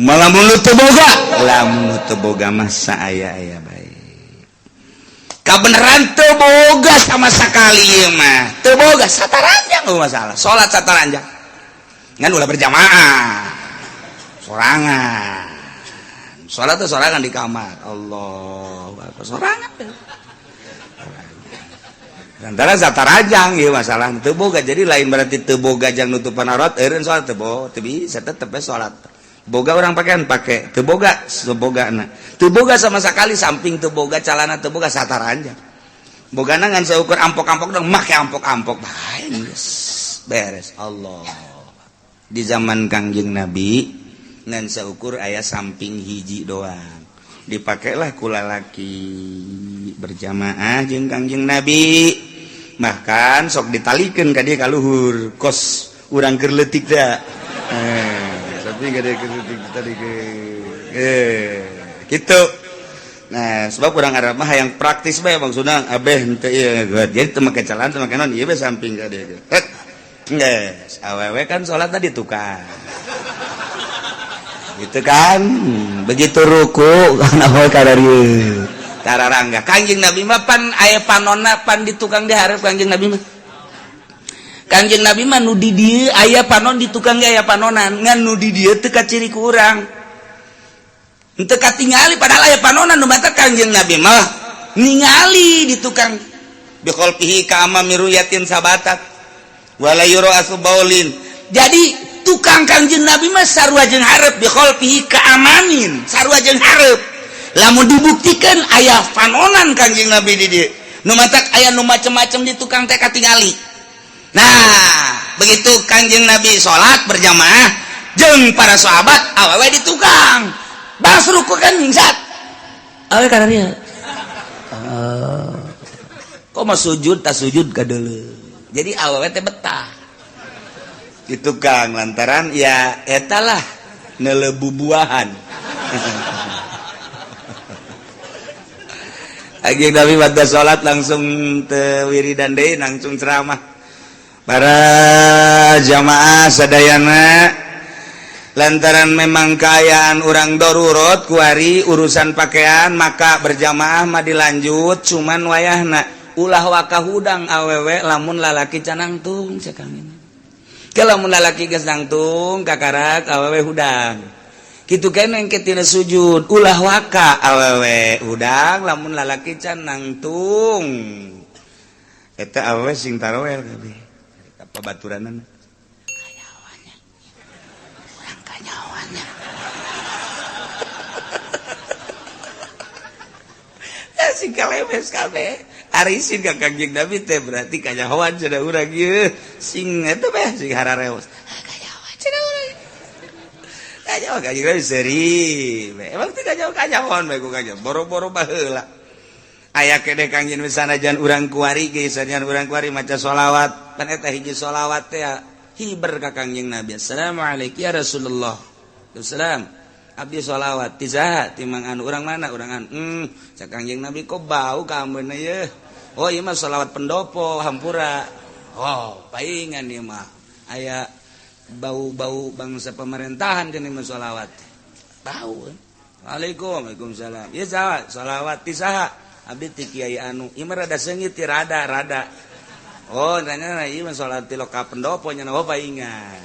Malah mun teu boga, lamun teu boga mah saaya-aya bae. Kabeneran teu boga sama sekali ieu mah, teu boga sataranjang, nggak masalah salat sataranjang, ngan ulah berjamaah, sorangan. Sholat tuh sorangan di kamar, Allah sorangan antara satarajang ya. Masalah teu boga, jadi lain berarti teu boga jang nutupan aurat eureun salat teu bo, teu bisa. Tetep salat boga orang pakaian pake, teu boga boga, nah teu boga sama sekali, samping teu boga calana, teu boga sataranjang, bogana ngan seukur ampok-ampok dong, make ampok-ampok bae geus beres. Allah, di zaman Kangjeng Nabi ngan seukur aya samping hiji doang, dipakailah ku lalaki berjamaah jeung Kangjeng Nabi, bahkan sok ditalikan ka dia ka luhur kos urang keur leutik da tapi ka dia keur leutik tadi ke gitu. Nah, sebab kurang Arab mah yang praktis bae maksudna abeh henteu ieu, jadi teu make celana, teu make naon, ieu bae samping ka dia. Geus, awewe kan salat tadi tukang gitu kan, begitu ruku kan awewe kararieu tararangga. Kangjeng Nabi mah pan aya panonna, pan di tukang di hareup. Kangjeng Nabi mah, Kangjeng Nabi mah nu di dieu aya panon, di tukang ge aya panonan, ngan nu di dieu teu kaciri ku urang, teu katingali, padahal aya panonan. Nu mata Kangjeng Nabi mah ningali di tukang bi khalfihi ka amami ruyatin sabatat wala yura baulin. Jadi tukang Kangjeng Nabi mah sarua jeung hareup, bi khalfihi ka amamin, sarua jeung hareup. Lamun dibuktikan aya panonan Kangjeng Nabi di dieu, nu matak aya nu macem-macem di tukang teh katingali. Nah, begitu Kangjeng Nabi salat berjamaah jeung para sahabat, awewe di tukang, bas ruku kan nyingsat, awewe kana dia kok mau sujud, tak sujud kadeuleu. Jadi awewe teh betah di tukang lantaran ya eta lah nelebubuahan. Lagi Nabi pada sholat langsung te wiridan deui, langsung ceramah para jamaah sadayana, lantaran memang keayaan orang darurat kuari urusan pakaian, maka berjamaah mah dilanjut, cuman wayahna ulah waka hudang awewe lamun lalaki can nangtung. Cek kami, lamun lalaki geus nangtung kakarak awewe hudang kitu kan, engke tina sujud ulah waka awewe hudang lamun lalaki can nangtung. Eta awewe sing tarawel kabeh babaturanana kanyawannya, urang kanyawannya ya sing kalemes kabeh. Ari isin ka Kangjeng Nabi teh berarti kanyahoan cenah urang ieu, sing eta beh sing harareos kanyahoan cenah urang, kanyahoan Kangjeng Nabi seuri. Emang teh kanyahoan, kanyahoan bae ku kanyahoan boro-boro baheula aya kene Kangjeng sanajan urang kuari ge, sanajan urang kuari maca sholawat pan eta hiji sholawat teh hiber ka Kangjeng Nabi. Assalamualaikum ya Rasulullah. Assalam, abdi sholawat ti saha? Ti Mang anu. Urang mana? Urang anu. Cak Kangjeng Nabi, kok bau kameuna ye? Oh, ieu mah sholawat pendopo, hampura. Oh, paingan ieu mah aya bau-bau bangsa pemerintahan kene mah, sholawat bau. Waalaikum, waalaikumsalam. Ieu saha? Sholawat ti saha? Abdi ti kiai anu. Ieu mah rada seungit ti rada rada. Oh, nanya ieu mah sholawat ti loka pendopo nya. Oh, paingan.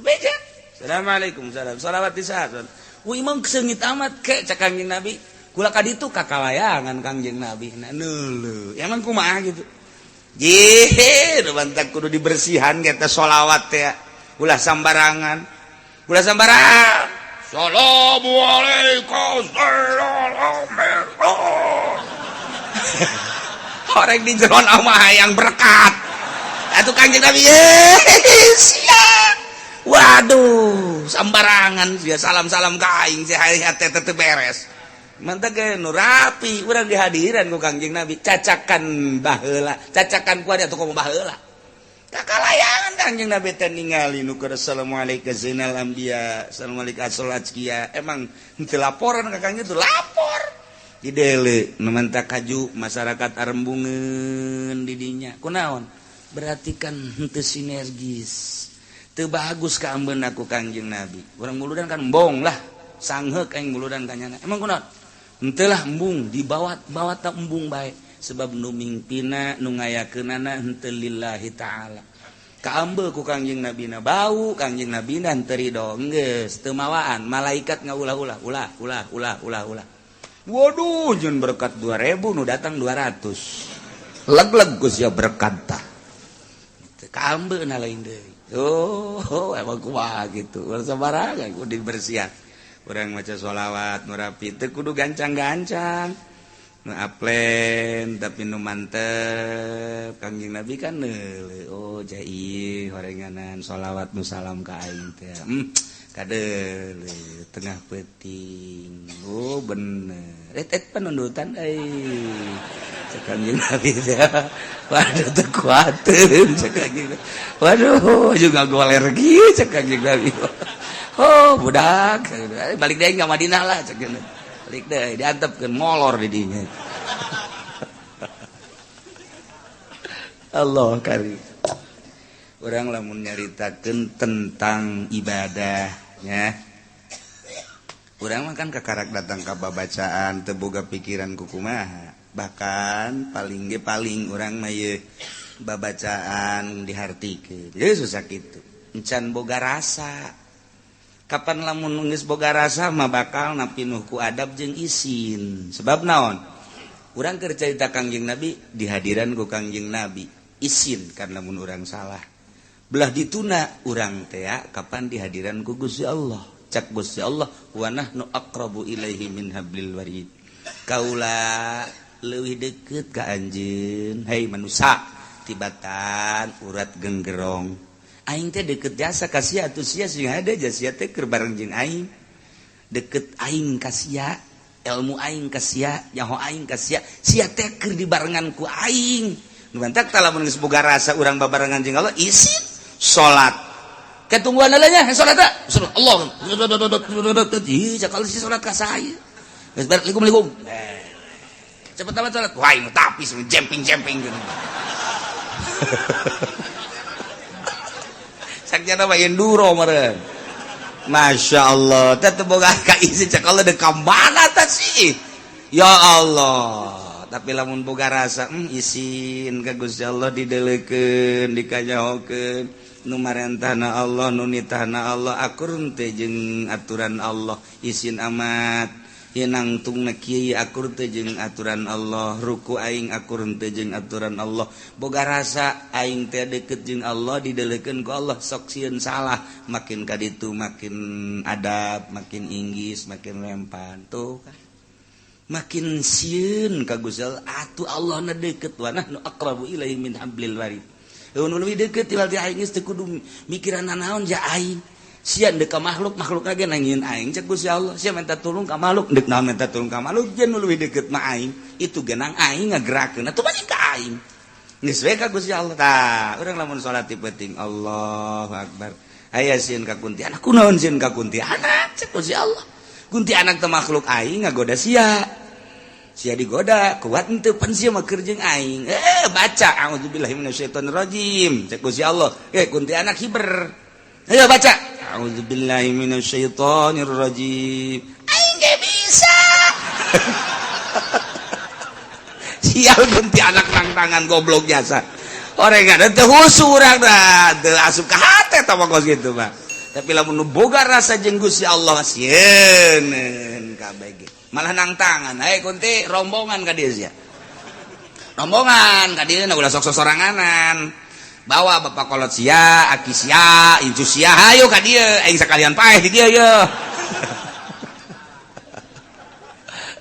Beja. Assalamualaikum, salam. Sholawat ti saha? Wih, imam seungit amat ke, cak Kangjeng Nabi. Kula ka ditu kakalayangan Kangjeng Nabi. Nah, neuleuh. Emang kumaha gitu. Jih, nu mantak kudu dibersihan kita sholawat teh. Ulah sambarangan. Ulah sambarangan. Assalamualaikum. Orang di jeron mah hayang berkat. Atuh Kangjeng Nabi siap. Waduh, sambarangan sia salam-salam ka aing sia hate teu beres. Mantap ge nu rapi urang dihadiran ku Kangjeng Nabi cacakan baheula, cacakan ku atuh komo baheula. Kakalayangan Kangjeng Nabi teh ningali nu keur assalamualaikum zainal anbiya, assalamualaikum asal azkiya. Emang henteu laporan ka Kangjeng teu lapor. Didele nu manta kaju masyarakat arembungeun di dinya. Kunaon? Berarti kan henteu sinergis. Teu bagus kaambeuna ku Kangjeng Nabi. Urang muludan kan embong lah, sangheuk aing muludan ka nyana. Emang kunaon? Henteu lah embung, dibawa-bawa ta embung bae sebab nu mingpina nu ngayakeunana henteu lillahi taala. Kaambe ku Kangjeng Nabina bau, Kangjeng Nabina henteu ridho, geus teu mawaan, malaikat ngaulah-ulah, ulah ulah ulah ulah ulah. Waduh, jeung berkat 2000 nu datang 200. Leg-leg geus ya berkat tah. Kaambeuna lain deui. Oh, emang kumaha gitu. Urang sabarangan kudu dibersihan. Urang maca sholawat nu rapi teu kudu gancang-gancang. Nu aplen tapi nu mantep. Kangjeng Nabi kan neuleuh, oh jai horenganan sholawat nu salam ka aing teh. Kadeuleuh tengah peuting. Oh bener. Et penundutan euy. Cek Kangjeng Nabi teh. Waduh teu kuateun cek Kangjeng. Waduh juga goler kieu cek Kangjeng Nabi. Oh budak balik deui ka Madinah lah cek. Balik deui diantepkeun molor di dinya. Allah karim. Urang lamun nyaritakeun tentang ibadahnya. Urang mah kan kakarak datang ka babacaan teu boga pikiran kukumaha. Bahkan paling ge paling urang mah ieu babacaan dihartikeun. Geus susah kitu. Encan boga rasa. Kapan lamun geus boga rasa mah bakal napinuh ku adab jeung isin. Sebab naon? Urang keur carita Kangjeng Nabi dihadiran ku Kangjeng Nabi. Isin kan lamun urang salah. Belah dituna urang teh kapan dihadiran ku Gusti Allah. Cak Gusti Allah wa nahnu aqrabu ilaihi min hablil warid. Kaula leuwih deukeut ka anjeun, hei manusa tibatan urat genggerong. Aing teh deukeut jasa ka sia atuh sia sing hade sia teh keur bareng jeung aing. Deukeut aing ka sia, ilmu aing ka sia, nyaho aing ka sia, sia teh keur dibarengan ku aing. Nu mantak tah lamun geus boga rasa urang babarengan jeung Allah isin salat. Ketungguan nya salat teh. Allah. Ih, cakal si salat ka saya. Geus beres likum-likum. Cepet amat salat. Wah, ini tapi jemping-jemping gitu. Sakjana mah enduro meureun. Masya Allah, teh teu boga ka isi cek Allah deuk ka mana tah sih? Ya Allah, tapi lamun boga rasa isin ka Gusti Allah dideulekeun, dikanyahokeun, nu marentahna Allah, nu nitahna Allah, akur teh jeung aturan Allah, isin amat. Nangtung na kieu akur teh jeung aturan Allah, ruku aing akur teh jeung aturan Allah, boga rasa aing teh deukeut jeung Allah dideulekeun ku Allah sok sieun salah, makin ka ditu makin adab, makin inggis, makin lempan tuh kan. Makin sieun ka Gusti Allah atuh Allah na deukeut wa nahnu aqrabu ilaihi min hablil warid. Nu leuwih deukeut tiwal ti aing geus teu kudu mikiran naon ja aing. Sia deuk ka makhluk, makhluk lagi nangieun aing cek Gusti Allah. Sia minta tulung ka makhluk, deuk naon minta tulung ka makhluk, jeung nu leuwih deukeut mah aing. Itu genang aing ngagerakeun atuh banyak ka aing. Geus we ka Gusti Allah tah. Urang lamun salat ti peuting Allahu akbar. Aya sieun ka kuntianak, kunaon sieun ka kuntianak cek Gusti Allah. Kuntianak teh makhluk aing ngagoda sia. Sia digoda, kuat henteu pan sia mah keur jeung aing. Baca auzubillahi minasyaitonirrajim cek Gusti Allah. Kuntianak hiber. Ayo baca. A'udzubillahi minasyaitonirrajim. Aing ge bisa. Sial kuntianak nang tangan goblok jasa. Orang ada teu husu urang dah, teu asup ka hate tah mah kos kitu mah. Tapi lamun nu boga rasa jeung Gusti Allah sieun kabeh ge. Malah nang tangan, hey kunti rombongan ka dieu sia. Rombongan ka dieu ulah sok sosoranganan. Bawa bapak kolot sia, aki sia, incu sia, hayu ka dieu aing sakalian paeh di dieu ye.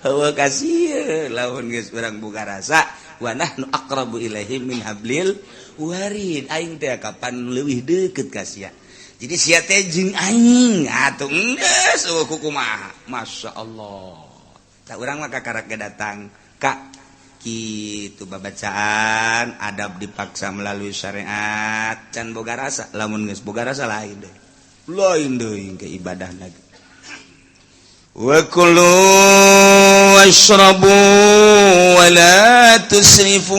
Eueuh kasih lamun geus urang boga rasa wa nahnu aqrabu ilaihi min hablil warid aing teh kapan leuwih deukeut ka sia. Jadi sia teh jeung aing atuh geus eueuh kumaha. Masya Allah. Tah urang mah kakarak ge datang ka kitu babacaan adab dipaksa melalui syariat can boga rasa lamun geus boga rasa lain deui. Lain deui ke ibadah lagi. Wa kulu washrabu wa la tusrifu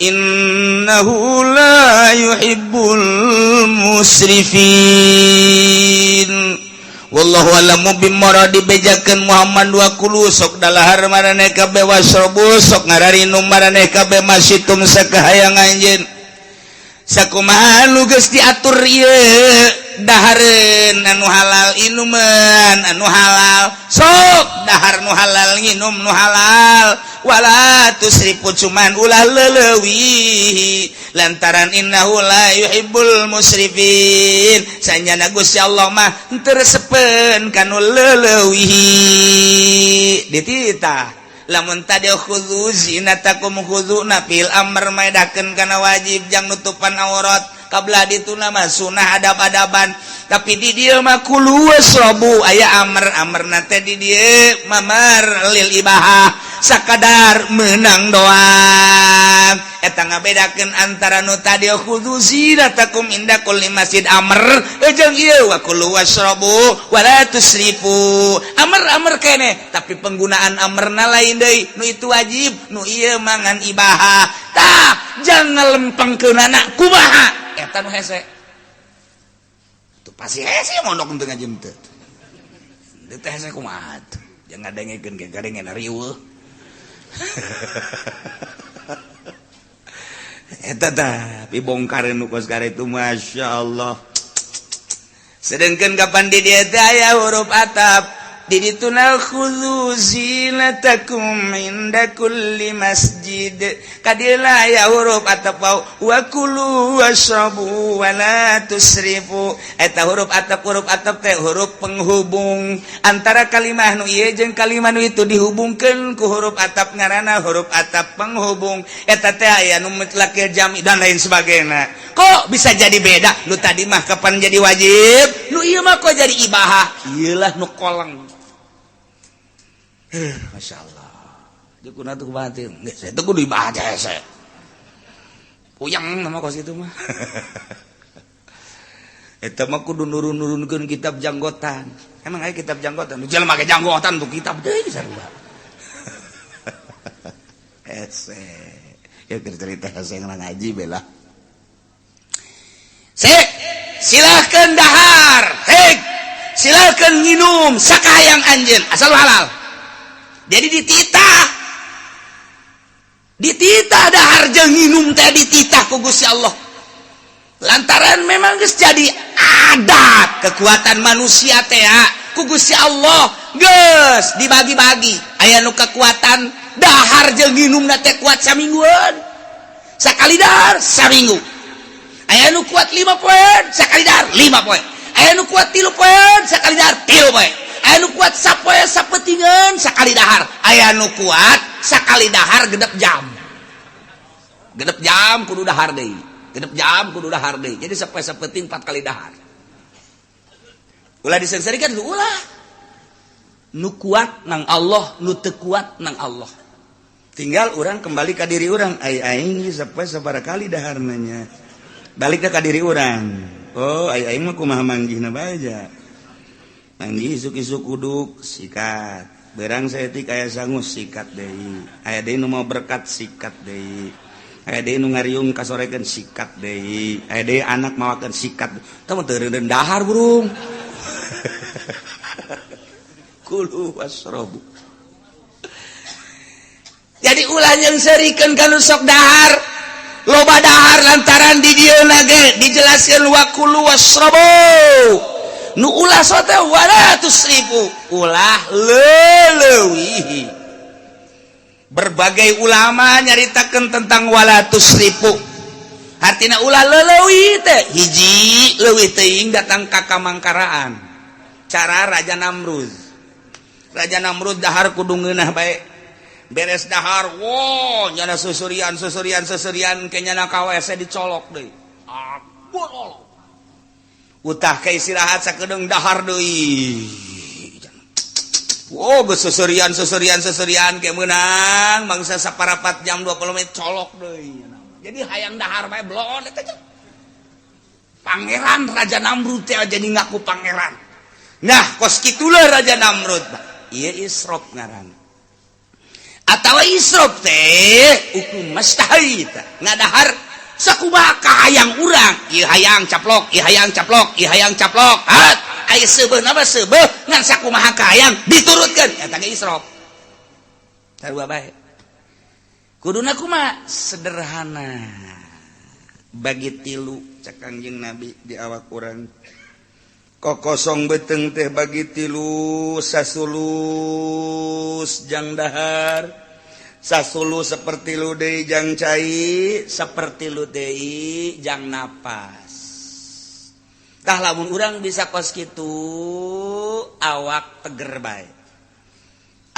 innahu la yuhibbul musrifin. Wallahu a'lamu bimuradi bejakeun Muhammad wa kulu sok dalahar maraneh kabeh wasrabu sok ngararinum maraneh kabeh masitum sakahayang anjeun. Sakumaha nu geus diatur ieu dahareun anu halal inuman anu halal sok dahar nu halal nginum nu halal wala tusrifu cuman ulah leleuwih lantaran innahu la yuhibbul musrifin sanyana Gusti Allah mah teu resepeun kanu leleuwih dititah lamun tadi khudzu zinatakum khudzu fil amr maedakeun kana wajib jang nutupan aurat kabla dituna mah sunah adab-adaban tapi di dieu mah kulu wasrabu aya amr amrna teh di dieu mamar lil ibahah sakadar menang doang eta ngabedakeun antara nu tadi khudzu zinatakum inda kulli masjid amr jeung ieu wa kulu wasrabu wala tusrifu amr amr kene tapi penggunaan amrna lain deui nu itu wajib nu ieu mangan ibahah tah jangan lempengkeunana kumaha eta nu hese tuh pasti hese mondok teu ngaji teu teh hese kumaha tuh jangan ngadengekeun ge gadengen riweuh eta tah dibongkar nu kos itu Masya Allah. Sedangkan kapan di dieu teh aya huruf atap di dituna khudzu zinatakum inda kulli masjid kadila aya huruf atap wa kulu wasrabu wa la tusrifu eta huruf atap teh huruf penghubung antara kalimah nu ieu jeung kalimah nu itu dihubungkeun ku huruf atap ngaranna huruf atap penghubung eta teh aya nu mutlakil jami dan lain sebagainya. Kok bisa jadi beda? Nu tadi mah kapan jadi wajib, nu ieu mah kok jadi ibahah? Ieulah nu koleng. Masya Allah. Dia kuna tuh kubatin. Nggak, saya tuh kudu ibadah hese. Puyeng nama kos itu mah. Eta mah kudu nurun-nurunkeun kitab janggotan. Emang aya kitab janggotan? Nu jelema make janggotan tuh kitab deui sarua. Hese. Ya cerita hese ngaji bela. Sik, silahkan dahar. Hei, silahkan minum sakahayang anjeun asal halal. Jadi dititah. Dititah dahar jeung minum teh dititah ku Gusti Allah. Lantaran memang geus jadi adat kekuatan manusia teh ku Gusti Allah geus dibagi-bagi. Aya nu kekuatan dahar jeung minumna teh kuat samingguan. Sakali dahar saminggu. Aya nu kuat 5 poe, sakali dahar 5 poe. Aya nu kuat 3 poe, sakali dahar 3 poe. Aya nu kuat sapoe sapetingan sakali dahar. Aya nu kuat sakali dahar genep jam. Genep jam kudu dahar deui. Genep jam kudu dahar deui. Jadi sapoe sapeting 4 kali dahar. Ulah disengsarikan ulah. Nu kuat nang Allah, nu teu kuat nang Allah. Tinggal orang kembali ka diri orang. Ai aing sapoe sabaraha kali daharna. Balik ka diri orang. Oh, ai aing mah kumaha manggihna bae aja. Manggih isuk-isuk kuduk sikat. Berang saeutik aya sangus sikat deui. Aya deui nu mau berkat sikat deui. Aya deui nu ngariung kasorekeun sikat deui. Aya deui anak mawakeun sikat. Tah mah teu reundeun dahar burung. Kulu wasrabu. Jadi ulah yang serikeun ka nu sok dahar. Loba dahar lantaran di dieu ge dijelaskeun wa kulu wasrabu. Nu ulah sote wala tusrifu, ulah leulewihi. Berbagai ulama nyaritakeun tentang wala tusrifu, artina ulah leuwih teh. Hiji, leuwih teuing datang ka kamangkaraan, cara Raja Namrud. Raja Namrud dahar kudu ngeunah bae. Beres dahar, wo nyana susurian, susurian, susurian, ke nyana ka WC dicolok deui. Utah ke istirahat sakedeung, dahar deui. Oh, geus susurian, susurian, susurian, ke meunang mangsa saparapat jam, 20 menit, colok deui. Jadi hayang dahar bae, bloon eta. Pangeran Raja Namrud teh jadi ngaku pangeran. Nah, kos kitulah Raja Namrud. Ieu israf ngaran. Atawa israf teh hukum mastahaita, ngadahar sakumaha kahayang urang. Ieu hayang caplok, ieu hayang caplok, ieu hayang caplok. Hat, aya seubeuh nama seubeuh, ngan sakumaha kahayang diturutkeun, eta ge israf. Sarua bae. Kuduna kumaha? Sederhana. Bagi tilu cek Kangjeng Nabi di awak urang. Kok kosong beteng teh bagi tilu, sasulus jang dahar, sasulu seperti lu deui jang cai, seperti lu deui jang napas. Tah, lamun urang bisa kos kitu, awak teger bae,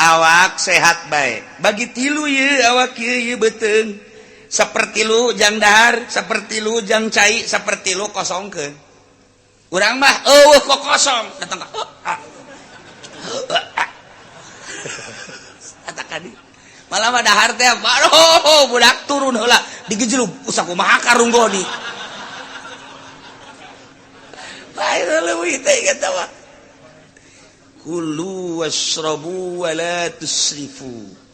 awak sehat bae. Bagi tilu ye awak ye, ye beteng seperti lu jang dahar, seperti lu jang cai, seperti lu kosongkeun. Urang mah eueuh kok kosong, datang ka oh, ah. Ah. Eta kadi malah mah dahar teh, aduh, budak turun heula digejlug, usah kumaha karunggoni. Bae leuwih teh eta mah. Kulu washrabu wa la tusrifu.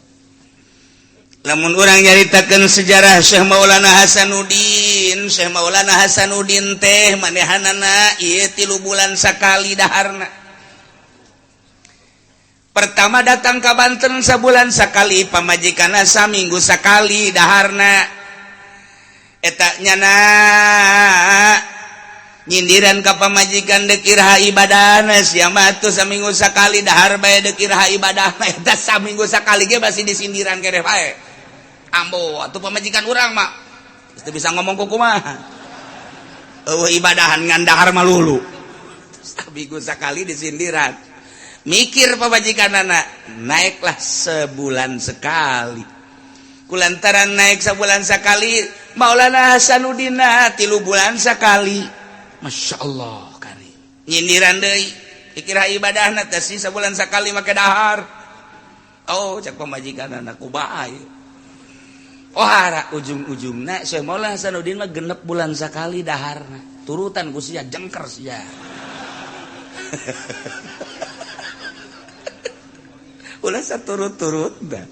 Lamun urang nyaritakeun sejarah Syekh Maulana Hasanuddin, Syekh Maulana Hasanuddin teh manehanana ieu 3 bulan sakali daharna. Pertama datang ke Banten sebulan sekali, pamajikanna saminggu sekali daharna. Eta nyana nyindiran ka pamajikan, "Dek iraha ibadahna sia mah tuh? Saminggu sakali dahar bae, dek iraha ibadahna?" Eta saminggu sakali ge masih disindiran keneh bae. Ambo atuh pamajikan urang mah teu bisa ngomong kumaha, eueuh ibadahan ngan dahar malulu. Saminggu sakali disindiran. Mikir pamajikanana, naiklah sebulan sekali. Kulantaran naik sebulan sekali, Maulana Hasanuddin 3 bulan sekali. Masya Allah, kari nyindiran deui, "Dikira ibadahna teh sih sebulan sekali make dahar?" Oh, cek pamajikan anak, kumaha? Oh, hara ujung-ujungna Syekh Maulana Hasanuddin mah 6 bulan sekali daharna. Turutan ku sia, jengker sia. Ulah saturut-turut dah.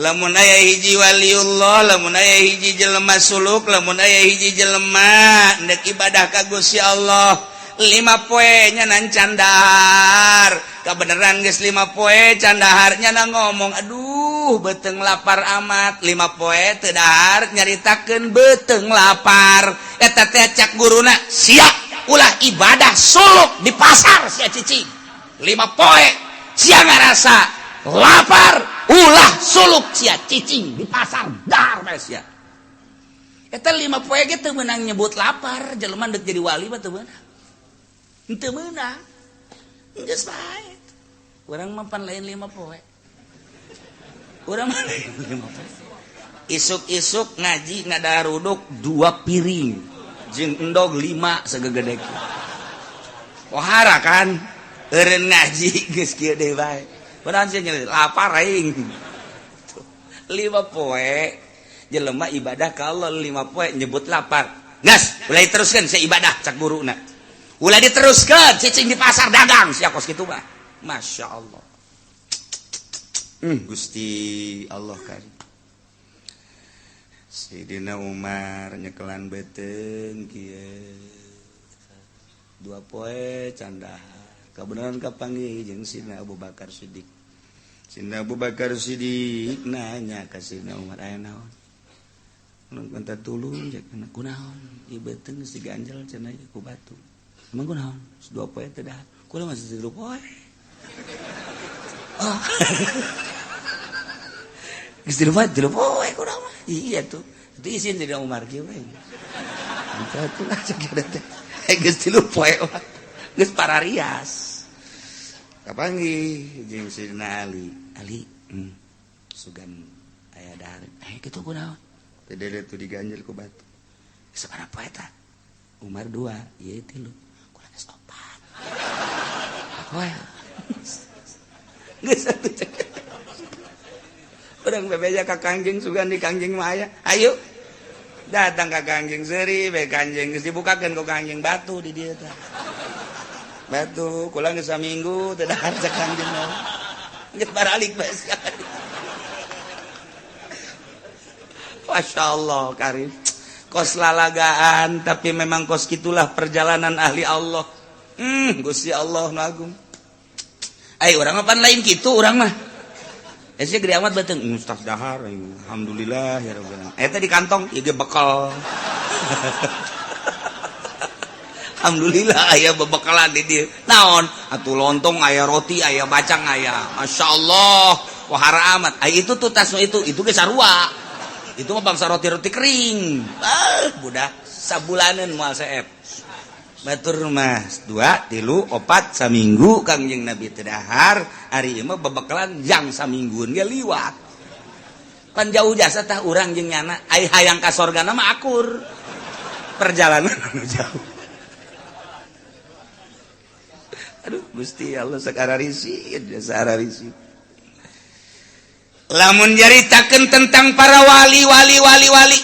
Lamun aya hiji waliullah, lamun aya hiji jelema suluk, lamun aya hiji jelema ndek ibadah ka Gusti Allah, 5 poe nya can dahar, kebenaran geus 5 poe can dahar, nyana ngomong, "Aduh, beteng lapar amat." 5 poe teu dahar, nyaritakeun beteng lapar. Eta teh cak guruna, "Siap, ulah ibadah suluk di pasar sia cicing. 5 poe sia ngarasa lapar, ulah suluk sia cicing di pasar, dahar bae sia." Eta 5 poe ge teu meunang nyebut lapar. Jelema deuk jadi wali mah teu meunang, teu meunang, geus bae. Urang mah pan lain 5 poe, urang mah lain 5 poe. Isuk-isuk ngaji ngadaruduk dua piring jeung endog lima segegede. Wahara kan eureun ngaji geus kieu deui bae. Padahal sih lapar aing. 5 poe jelema ibadah ka Allah, 5 poe nyebut lapar. "Gas, ulah diteruskan saya ibadah," cak guruna. "Ulah diteruskan, cicing di pasar dagang sia kos kitu mah." Masya Allah. Gusti Allah kan. Sayyidina Umar nyekelan beteng kieu. 2 poe can dahar. Kebenaran kapanggih jeung Sidina Abu Bakar Siddiq. Sidina Abu Bakar Siddiq nanya ka Sidina Umar, "Aya naon? Ulun minta tulung." Cek, "Kunaon?" "Ieu beuteung geus diganjel," cenah, "ku batu." "Emang kunaon?" "2 poe teu dahar." "Kula masih 3 poe." Oh. Geus 3 poe, 3 poe kurang mah. Iya tuh. Itu isin jadi Umar kieu we. Itu lah cek teh. Geus 3 poe mah. Geus pararias. Kapanggih jeung Sayyidina Ali. Ali, sugan aya dahar. Kitu kunaon? Teh dede tuh diganjel ku batu. Sabaraha poe eta? Umar 2, ieu 3. Kula geus 4. Poe. Geus atuh cek. Urang bebeja ka Kangjeng sugan di Kangjeng mah aya. Ayo. Datang ka Kangjeng seuri be Kangjeng geus dibukakeun ku Kangjeng batu di dieu teh. Batu kula geus saminggu teu dahar cek Kangjeng mah. Geus baralik bae. Masya Allah karim. Kos lalagaan tapi memang kos gitulah perjalanan ahli Allah. Gusti Allah nu agung. Ai urang mah pan lain kitu urang mah. Esnya gede amat beteng, ustaz dahar, alhamdulillah ya rabbil alamin. Eta di kantong, ieu ge bekal. Alhamdulillah aya bebekalan di dieu. Naon? Atuh lontong aya roti, aya bacang aya. Masyaallah, wahara amat. Ai itu tuh tas itu ge sarua. Itu mah bangsa roti-roti kering. Ah, budak sabulaneun moal seep. Batur mah 2, 3, 4 saminggu Kangjeng Nabi teu dahar, ari ieu mah bebekalan jang saminggueun ge liwat. Pan jauh jasa tah urang jeung nyana, ai hayang ka sorgana mah akur. Perjalanan anu jauh. Aduh, Gusti Allah sakararisi, sakararisi. Lamun nyaritakeun tentang para wali wali wali wali,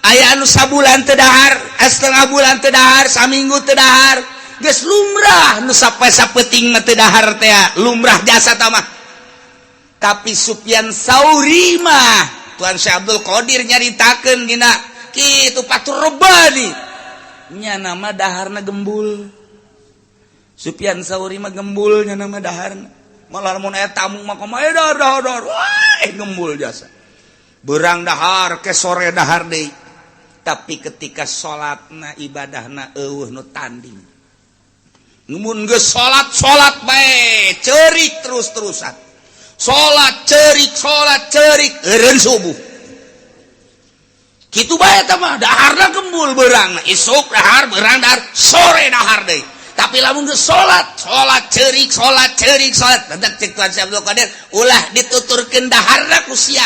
aya anu sabulan teu dahar, setengah bulan teu dahar, saminggu teu dahar, geus lumrah nu sampai sapeuting mah teu dahar teh, lumrah jasa tah mah. Tapi Sufyan Sauri mah Tuan Syekh Abdul Qadir nyaritakeun dina kitu Fathur Rabbani, nya nama daharna gembul. Sufyan Sauri mah gembul nya nama daharna. Malah mun aya tamu mah kumaha dahar dahar dahar, wah gembul jasa. Berang dahar ke sore dahar deui. Tapi ketika salatna ibadahna eueuh nu tanding. Mun geus salat salat bae ceurik terus-terusan. Salat ceurik eureun subuh. Kitu bae eta mah daharna gembul beurangna, isuk dahar beurang dahar, sore dahar deui. Tapi lamun geus salat, salat ceurik, salat. Tetep cek Tuan Syekh Abdul Qadir, ulah dituturkeun daharna ku sia.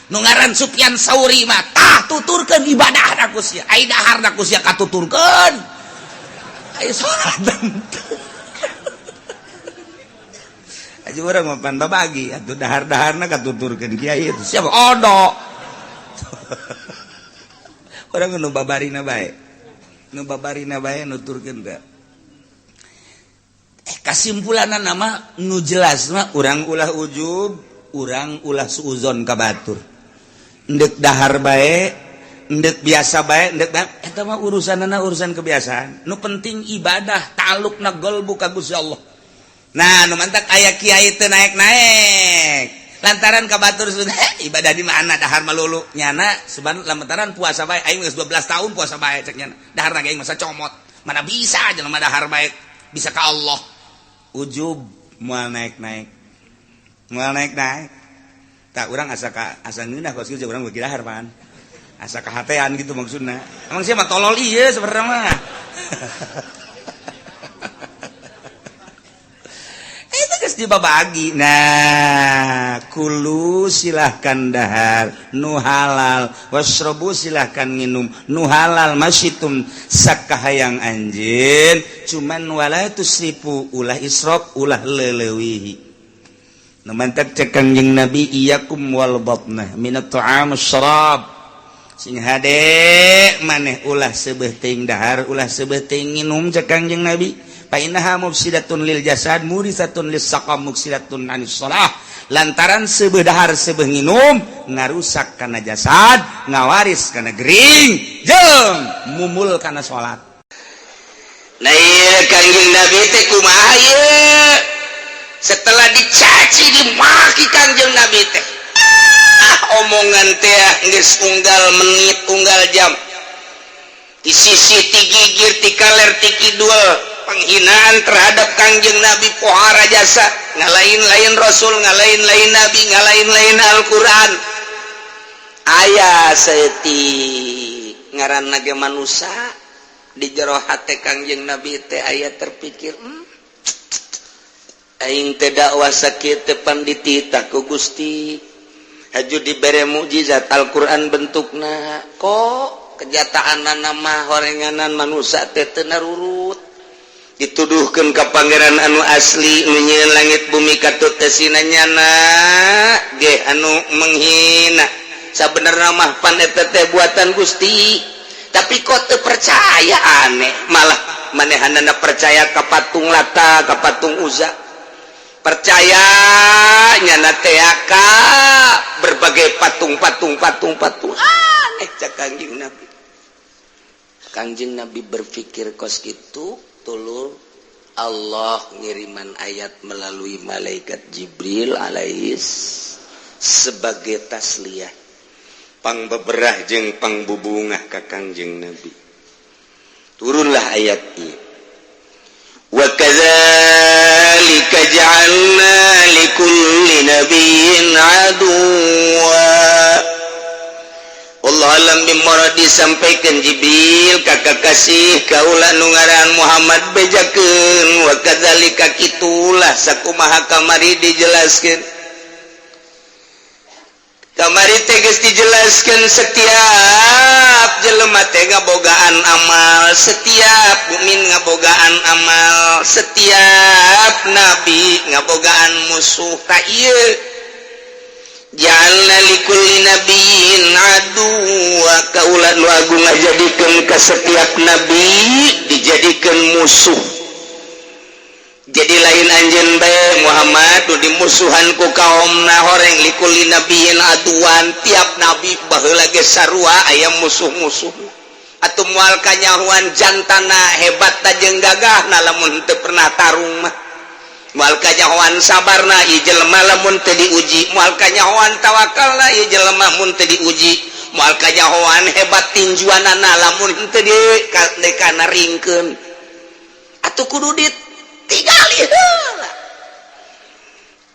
Nu ngaran Sufyan Sauri mah tah tuturkeun ibadahna ku sia. Ai daharna ku sia katuturkeun. Ai salat teu. Aja urang mah pan babagi atuh dahar-daharna katuturkeun kiai itu. Siapa? Odo. Urang nu babarina bae. Nu babarina bae nuturkeun teh. Kesimpulan nama nu jelas mah urang ulah ujub, urang ulah suuzon ka batur. Endek dahar bae, endek biasa bae, endek eta mah urusanana urusan kebiasaan. Nu penting ibadah ta'alluqna qalbu ka Gusti Allah. Nah, nu mantak aya kiai teu naek-naek. Lantaran ka batur ibadah di mana dahar malulu nyana seban lantaran puasa bae aing geus 12 tahun puasa bae cek nyana. Daharna ge aing masa comot. Mana bisa jelema dahar bae bisa ka Allah. Ujub moal naik-naik. Moal naik-naik. Tak urang asa ka asa ngeunah kos kieu urang beuki dahar pan. Asa kahatean gitu maksudna. Emang sia mah tolol ieu sebenarnya mah. Itu geus dibabagi. Nah, kulu silahkan dahar nu halal, wasrobu silahkan nginum nu halal masyitum sakahayang anjeun, cuman wala tusrifu ulah israf ulah leleuwihi. Nu mantak cek Kangjeng Nabi iyyakum wal batnah minat ta'am syarab. Sing hade maneh ulah seubeuh teuing dahar, ulah seubeuh teuing nginum cek Kangjeng Nabi. Fa innaha mufsidatun lil jasad murisatun lis saqam muksidatun anis shalah. Lantaran seubeuh dahar seubeuh nginum ngarusak kana jasad, ngawaris kana gering, jeung mumul kana salat. Nah ieu Kangjeng Nabi teh kumaha ieu? Setelah dicaci dimaki Kangjeng Nabi teh. Ah, omongan teh geus unggal menit unggal jam. Di sisi ti gigir ti kaler ti kidul. Penghinaan terhadap Kangjeng Nabi pohara jasa, ngalain-lain Rasul, ngalain-lain Nabi, ngalain-lain Al-Quran. Aya saeutik, ngaranna ge manusia, di jero hate Kangjeng Nabi teh aya terpikir, aing teh dakwah sakieu teh pan dititah ku Gusti, haju dibere mukjizat Al-Quran bentukna, kok kenyataan nama horenganan manusia teh teu narurut. Dituduhkeun ka Pangeran anu asli nu nyieun langit bumi, katut teh sina nyana ge anu menghina. Sabenerna mah pan eta teh buatan Gusti, tapi kok teu percaya? Aneh, malah manehanana percaya ka patung Lata, ka patung Uza, percaya nyana teh ka berbagai patung-patung, patung-patung. Aneh, cak Kangjeng Nabi. Kangjeng Nabi berpikir kos gitu, tulur Allah ngiriman ayat melalui malaikat Jibril alaihis sebagai tasliyah, pang beberah jeung pang bubungah ka Kangjeng Nabi. Turunlah ayat ieu, "Wa kadzalika ja'alna likulli nabiyyin aduwa." Allahu a'lam bimurad. Disampaikan Jibril ka kakasih kaula nu ngaran Muhammad, bejakeun, "Wa kadzalika," kitulah sakumaha kamari dijelaskeun. Kamari teh geus dijelaskeun, setiap jelema teh ngabogaan amal, setiap mukmin ngabogaan amal, setiap nabi ngabogaan musuh. Tak ieu, "Ja'alna likulli nabiyyin aduwa," kaula nu agung ngajadikeun ka setiap nabi dijadikeun musuh. Jadi lain anjeun bae, Muhammad, nu dimusuhan ku kaumna. Horeng likulli nabiyyin aduwan, tiap nabi baheula ge sarua aya musuh-musuh. Atuh moal kanyahoan jantana hebat jeung gagahna lamun teu pernah tarung mah. Moal kanyahoan sabarna ieu jelema lamun teu diuji. Moal kanyahoan tawakalna ieu jelema mun teu diuji. Moal kanyahoan hebat tinjuanana lamun teu di dekana ringkeun. Atuh kudu ditinggali heula.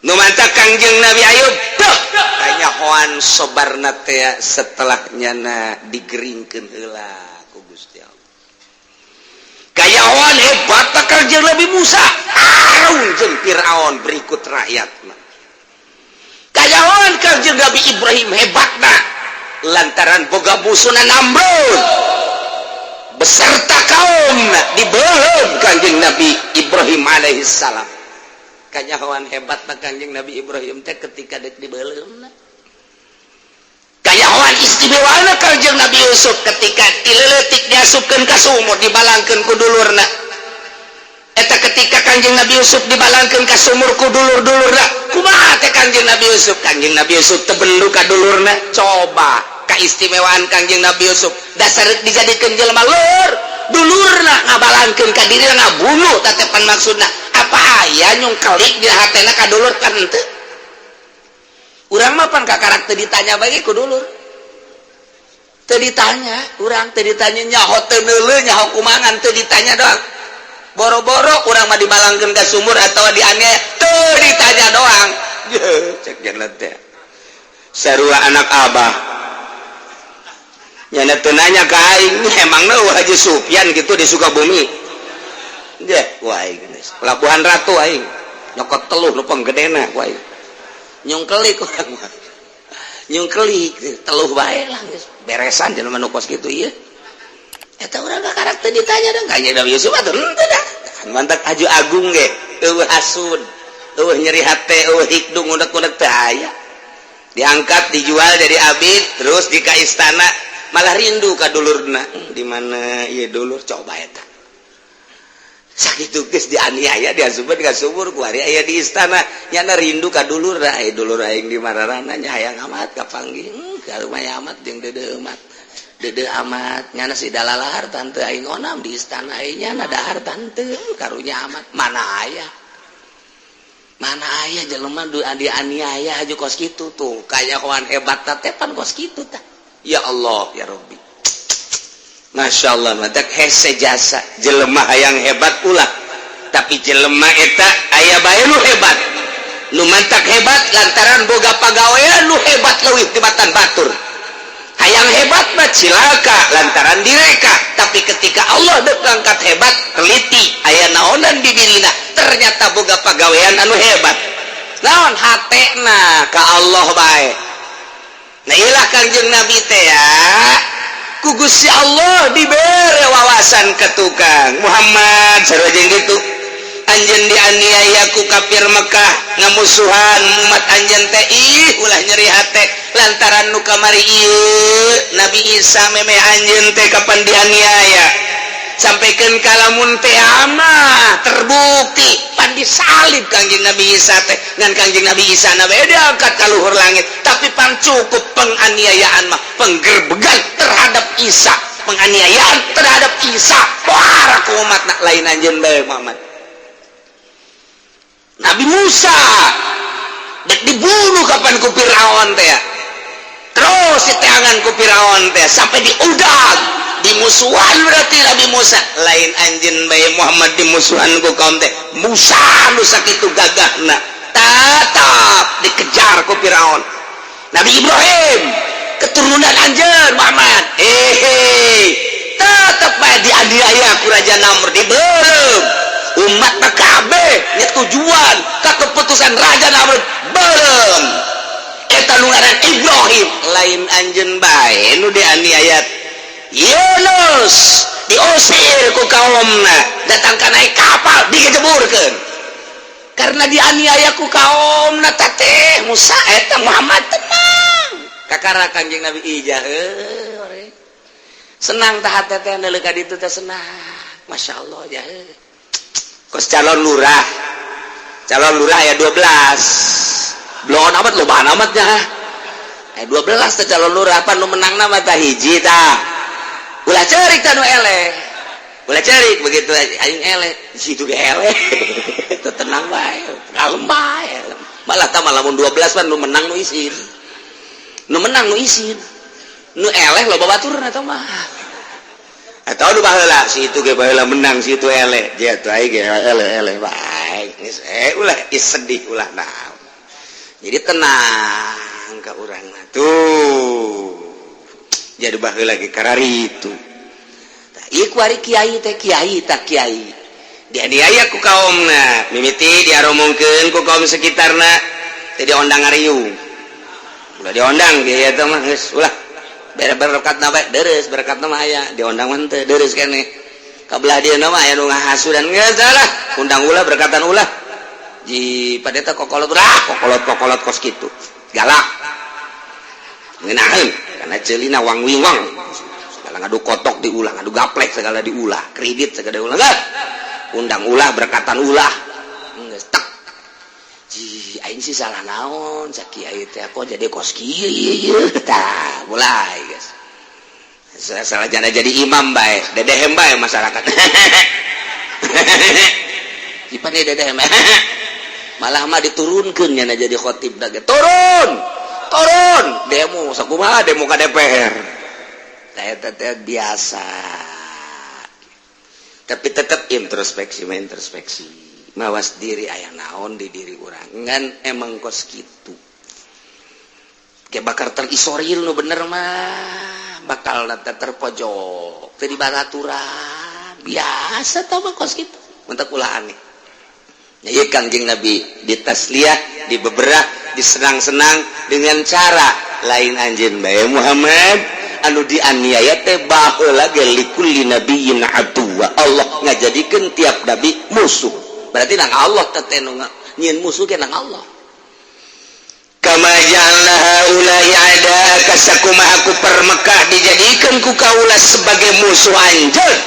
Nu matak Kangjeng Nabi Ayub tuh kanyahoan sobarna teh setelah nyana digeringkeun heula ku Gusti Allah. Kanyahoan hebat Kangjeng Nabi Musa tarung jeung Firaun berikut rakyatna. Kanyahoan Kangjeng Nabi Ibrahim hebatna lantaran boga musuhna Namrud beserta kaum, dibeuleum Kangjeng Nabi Ibrahim alaihissalam. Kanyahoan hebatna Kangjeng Nabi Ibrahim teh ketika dek dibeuleumna. Kanyahoan istimewana Kangjeng Nabi Yusuf ketika tileutik diasupkeun ka sumur, dibalangkeun ku dulurna. Eta ketika Kangjeng Nabi Yusuf dibalangkeun ka sumur ku dulur-dulurna, kumaha teh Kangjeng Nabi Yusuf? Kangjeng Nabi Yusuf teu bendu ka dulurna. Coba keistimewaan Kangjeng Nabi Yusuf, dasar dijadikeun jelema lur, dulurna ngabalangkeun ka dirina, ngabunuh tatepan. Maksudna apa aya nyungkelik di hatena ka dulur? Kan henteu. Urang mah pan kakarak teu ditanya bagi ku dulur, teu ditanya urang, teu ditanya nyaho teu neuleuh, nyaho kumangan, teu ditanya doang. Boro-boro urang mah dibalangkeun ka sumur atau dianiaya, teu ditanya doang. Cek jalan teh sarua anak abah nyana teu nanya ka aing, emangna Haji Sufyan gitu di Sukabumi? Deh, wah, aing geus Pelabuhan Ratu, aing nyokot teluh nu panggedena. Wah, aing nyungkelik, urang mah nyungkelik teluh bae lah, geus beresan jelema nu kos kitu ieu. Eta urang karakter ditanya dong kayaknya Nabi Yusuf atuh henteu dah. Mantak aju agung ge eueuh hasud, eueuh nyeri hate, eueuh hikdung, unek-unek teu aya. Diangkat, dijual jadi abid, terus di ka istana malah rindu ka dulurna. Di mana ieu dulur? Coba eta sakitu geus dianiaya, diasupkeun ka sumur, ku ari aya di istana nyana rindu ka dulur. Aya dulur aing di mararana nya, hayang amat kapanggih. Karumaha amat jeung deudeuh amat, deudeuh amat nyana si dalalahar tante aing onam di istana aing nyana dahar tante, karunya amat. Mana aya, mana aya jelema du dianiaya aju kos kitu tuh? Kanyahoan hebat teh pan kos kitu tah. Ya Allah, ya Rabbi, Masya Allah. Matak hese jasa jelema hayang hebat ulah. Tapi jelema eta aya bae nu hebat, nu mantak hebat lantaran boga pagawean nu hebat leuwih tibatan batur. Hayang hebat mah cilaka lantaran direka. Tapi ketika Allah dek ngangkat hebat, teliti aya naonan di dirina, ternyata boga pagawean anu hebat. Naon? Hatena ka Allah bae. Nah, ilah Kangjeng Nabi teh ya ku Gusti Allah dibere wawasan ke tukang Muhammad, sarua jeung kitu. Anjeun dianiaya ku kafir Mekah, ngamusuhan umat anjeun teh. Ih, ulah nyeri hate lantaran nu kamari ieu Nabi Isa memeh anjeun teh kapan dianiaya, sampaikan kalamun teh mah terbukti pan disalib Kangjeng Nabi Isa teh. Ngan Kangjeng Nabi Isa na bae diangkat ka luhur langit, tapi pan cukup penganiayaan mah, penggerbegan terhadap Isa, penganiayaan terhadap Isa para ku umat nak. Lain anjeun bae, Muhammad. Nabi Musa dek dibunuh kapan ku Firaun teh ya. Terus diteangan ku Firaun teh sampai diudag, dimusuhan. Berarti Nabi Musa, lain anjeun bae Muhammad dimusuhan ku kaum teh. Musa nu sakitu gagahna tetap dikejar ku Firaun. Nabi Ibrahim, keturunan anjeun Muhammad, eh tetap bae dianiaya ku Raja Namrud, dibeureum umat. Kabeh nyetujuan ka keputusan Raja Namrud, beureum eta nu ngaran Ibrahim. Lain anjeun bae nu dianiaya. Yunus diusir ku kaumna, datang ka naik kapal, digejeburkeun karena dianiaya ku kaumna. Teh Musa eta, Muhammad tenang. Kakara Kanjeng Nabi ijah heuh, senang tah hate teh, neuleuh ka ditu teh senang. Masya Allah ya, kos calon lurah, calon lurah ya 12 belum amat, loba amatnya eh 12 teh calon lurah. Apa nu menang nama tah hiji tah. Ulah cerik tah nu eleh, ulah cerik. Begitu aing eleh di situ ge eleh itu, tenang bae, kalem bae. Malah tah lamun 12 pan nu menang nu isin, nu menang nu isin, nu eleh loba baturna eta mah. Atau nu baheula si itu ge baheula menang, si itu eleh dia tuh, aing ge eleh, eleh bae geus. Eh, ulah sedih, ulah naon, jadi tenang ka urang mah. Tuh jadi baheula ge karari itu. Tah ieu kuari kiai teh, kiai tak kiai dianiaya ku kaumna, mimiti diaromongkeun ku kaum sekitarna teh, diondang ngariung. Ulah diondang kiai eta mah, geus ulah bere berkat na bae, deres berkat mah aya, diondang mah teu deres keneh. Kabelah dia mah aya nu ngahasudan, geus lah undang ulah, berkatan ulah. Ji padeta kokolot ulah, kokolot kokolot kos kitu galak ngeunaheun karena ceulina wang wingwang segala, ngadu kotok diulah, ngadu gaplek segala diulah, kredit segala diulah. Geus undang ulah, berkatan ulah, geus tek. Ji aing sih salah naon cak kiai teh, kok jadi kos kieu ieu? Tah mulai guys, salah salah jana jadi imam bae, dedehem bae masyarakat. Ipan dedehem malah mah diturunkeun nyana jadi khotib dage. Turun, turun, demo sakumaha, demo ka DPR. Tah eta teh biasa, tapi tetap introspeksi mah, introspeksi, mawas diri, aya naon di diri urang. Ngan emang kos kitu kayak bakal terisolir. Nu bener mah bakal terpojok teu dibaraturan biasa tah mah, kos kitu mentak ulah aneh. Ya, ieu Kangjeng Nabi ditasliyah, dibeberah, disenang-senang dengan cara lain. Anjeun bae Muhammad anu dianiaya teh baheula ge, likulli nabiyyin aduwa. Allah ngajadikeun tiap nabi musuh, berarti nang Allah teh nu nyieun musuh ge nang Allah. Kama ja'alna haula'i a'da'aka, sakumaha ku per Mekah dijadikan ku kaula sebagai musuh anjeun.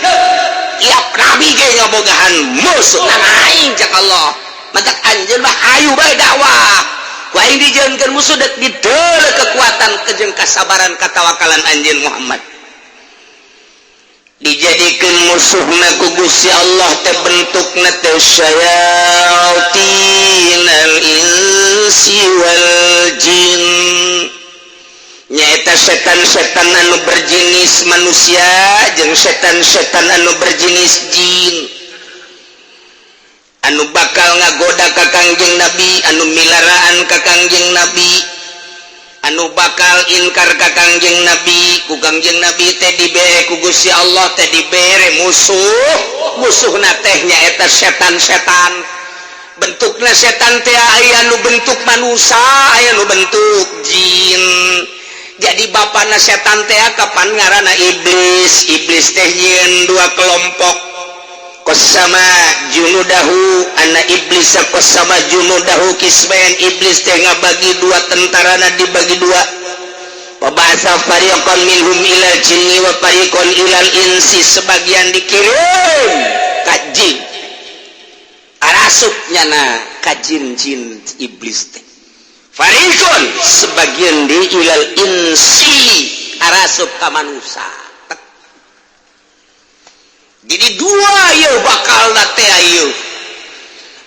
Tiap nabi ge ngabogahan musuh, nang aing cak Allah. Matak anjeun mah hayu bae dakwah, ku aing dijieunkeun musuh dek dideuleu kekuatan kejeng kasabaran katawakalan anjeun Muhammad. Dijadikan musuhna ku Gusti Allah teh bentukna teh syayatinal insi wal jin, nyaeta setan-setan anu berjenis manusia jeung setan-setan anu berjenis jin. Anu bakal ngagoda ka Kangjeng Nabi, anu milaraan ka Kangjeng Nabi, anu bakal inkar ka Kangjeng Nabi, ku Kangjeng Nabi teh dibere ku Gusti Allah teh dibere musuh. Musuhna teh nyaeta setan-setan. Bentukna setan teh aya nu bentuk manusia, aya nu bentuk jin. Jadi bapana setan teh kapan ngaranna iblis. Iblis teh nyieun dua kelompok. Qassama junudahu, anna iblis qassama junudahu qismain. Iblis teh ngabagi dua tentarana, dibagi dua. Wa ba'atsa fariqan minhum ilal jinni wa fariqan ilal insi. Sebagian dikirim ka jin, arasup nyana ka jin-jin iblis teh. Fariqon sebagian di ilal insi, arasup ka manusia. Jadi dua ieu bakal teh ieu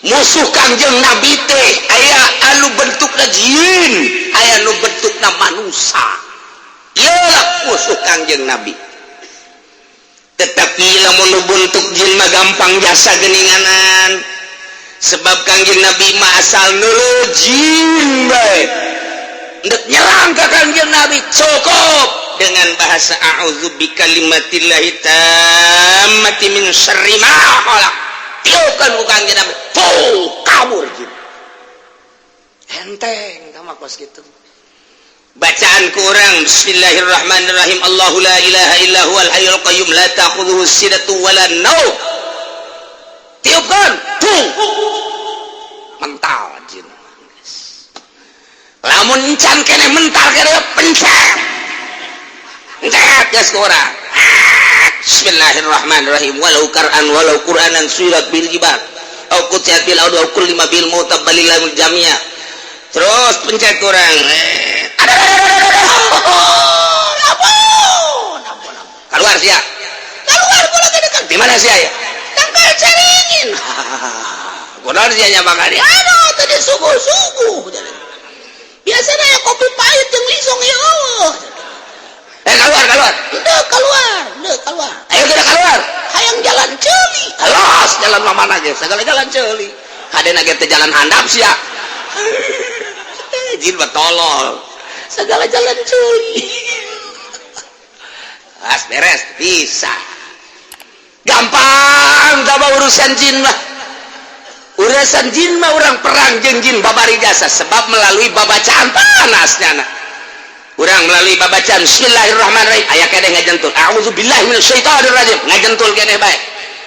musuh Kangjeng Nabi teh, aya anu bentukna jin, aya anu bentukna manusia. Ieu lah musuh Kangjeng Nabi. Tetapi lamun nu bentuk jin mah gampang jasa geninganan, sebab Kangjeng Nabi mah asal neuleuh jin bae ndek nyerang ka Kangjeng Nabi cukup dengan bahasa a'udzu bikalimatillahi tammati min syarri ma khalaq. Tiupkan ku Kangjeng Nabi, fuh, kabur jin. Enteng sama kos gitu bacaan ku urang, bismillahirrahmanirrahim, Allahu la ilaha illa huwal hayyul qayyum, la ta'khudhuhu sinatu wala naum. Tiupkan, tuh mental jin. Lamun encan kene mental kene, pencet pencet geus ku urang, bismillahirrahmanirrahim, walau kar'an walau qur'anan suyirat bil jibal au qutiat bil ardu au kullima bil mauta balilahul jamia. Terus pencet kurang, ada ampun ampun, keluar sia, keluar bola gede kan. Di mana sia ya? Tangkal caringin. Kunaon sia nya makan? Aduh, tadi suguh-suguh biasanya ya kopi pahit yang lisong ya Allah. Eh, keluar, keluar. Udah keluar, udah keluar. Ayo kita keluar. Hayang jalan ceuli. Alas, jalan mana aja segala jalan ceuli. Hadena ge teh jalan handap sia. Jin mah tolol, segala jalan ceuli. As beres, bisa gampang tambah urusan jin mah. Urusan jin mah urang perang jeung jin babari jasa, sebab melalui babacaan panasnya na urang melalui babacaan bismillahirrahmanirrahim aya keneh ngajentul, a'udzubillahi minasyaitonir rajim, ngajentul keneh bae.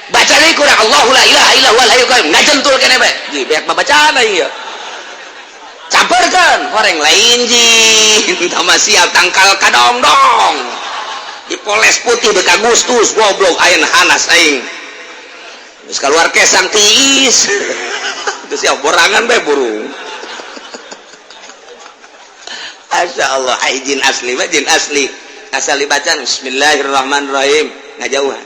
Baca deui kurang, Allahu la ilaha illa huwal hayyul qayyum, ngajentul keneh bae. Ji beak babacaan ieu campurkeun horeng lain jin tambah siap tangkal kadongdong dipoles putih dek Agustus goblok. Ayeuna hanas aing geus keluar kesang tiis terus ya borangan bae burung. Masya Allah, ai jin asli mah jin asli asal dibaca bismillahirrahmanirrahim ngajauhan,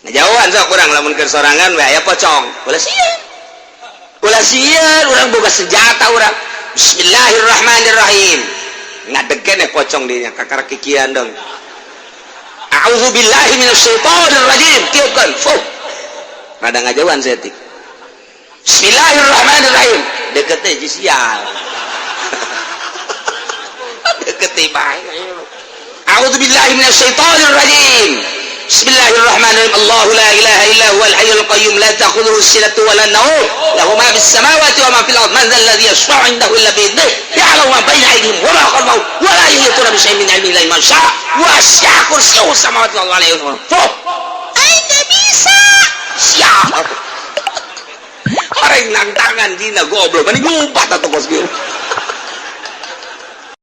ngajauhan. Sok kurang lamun keur sorangan we aya pocong, ulah sieun, ulah sieun. Urang boga senjata, urang bismillahirrahmanirrahim, ngadeg keneh pocong dinya kakara kikian dong. A'udzubillahi minasyaitonir rajim, tiupkeun, fuh, rada ngajauhan setik. Bismillahirrahmanirrahim, deket teh sial, deket teh bae. A'udzubillahi minasyaitonir rajim, bismillahirrahmanirrahim, Allahu la ilaha illa huwal hayyul qayyum, la ta'khudhuhu sinatu wa la nawm, lahu ma fis samawati wa ma fil ard, man dzal ladzi yashfa'u 'indahu illa bi idnihi, ya'lamu ma baina aydihim wa ma khalfahum wa la yuhituna bi syai'in min 'ilmihi illa bima syaa', wasi'a kursiyyuhu samawati wal ardi. Fuh, aing teh bisa siap. Orang nang tangan dina goblok mani ngumpat atuh kos kieu.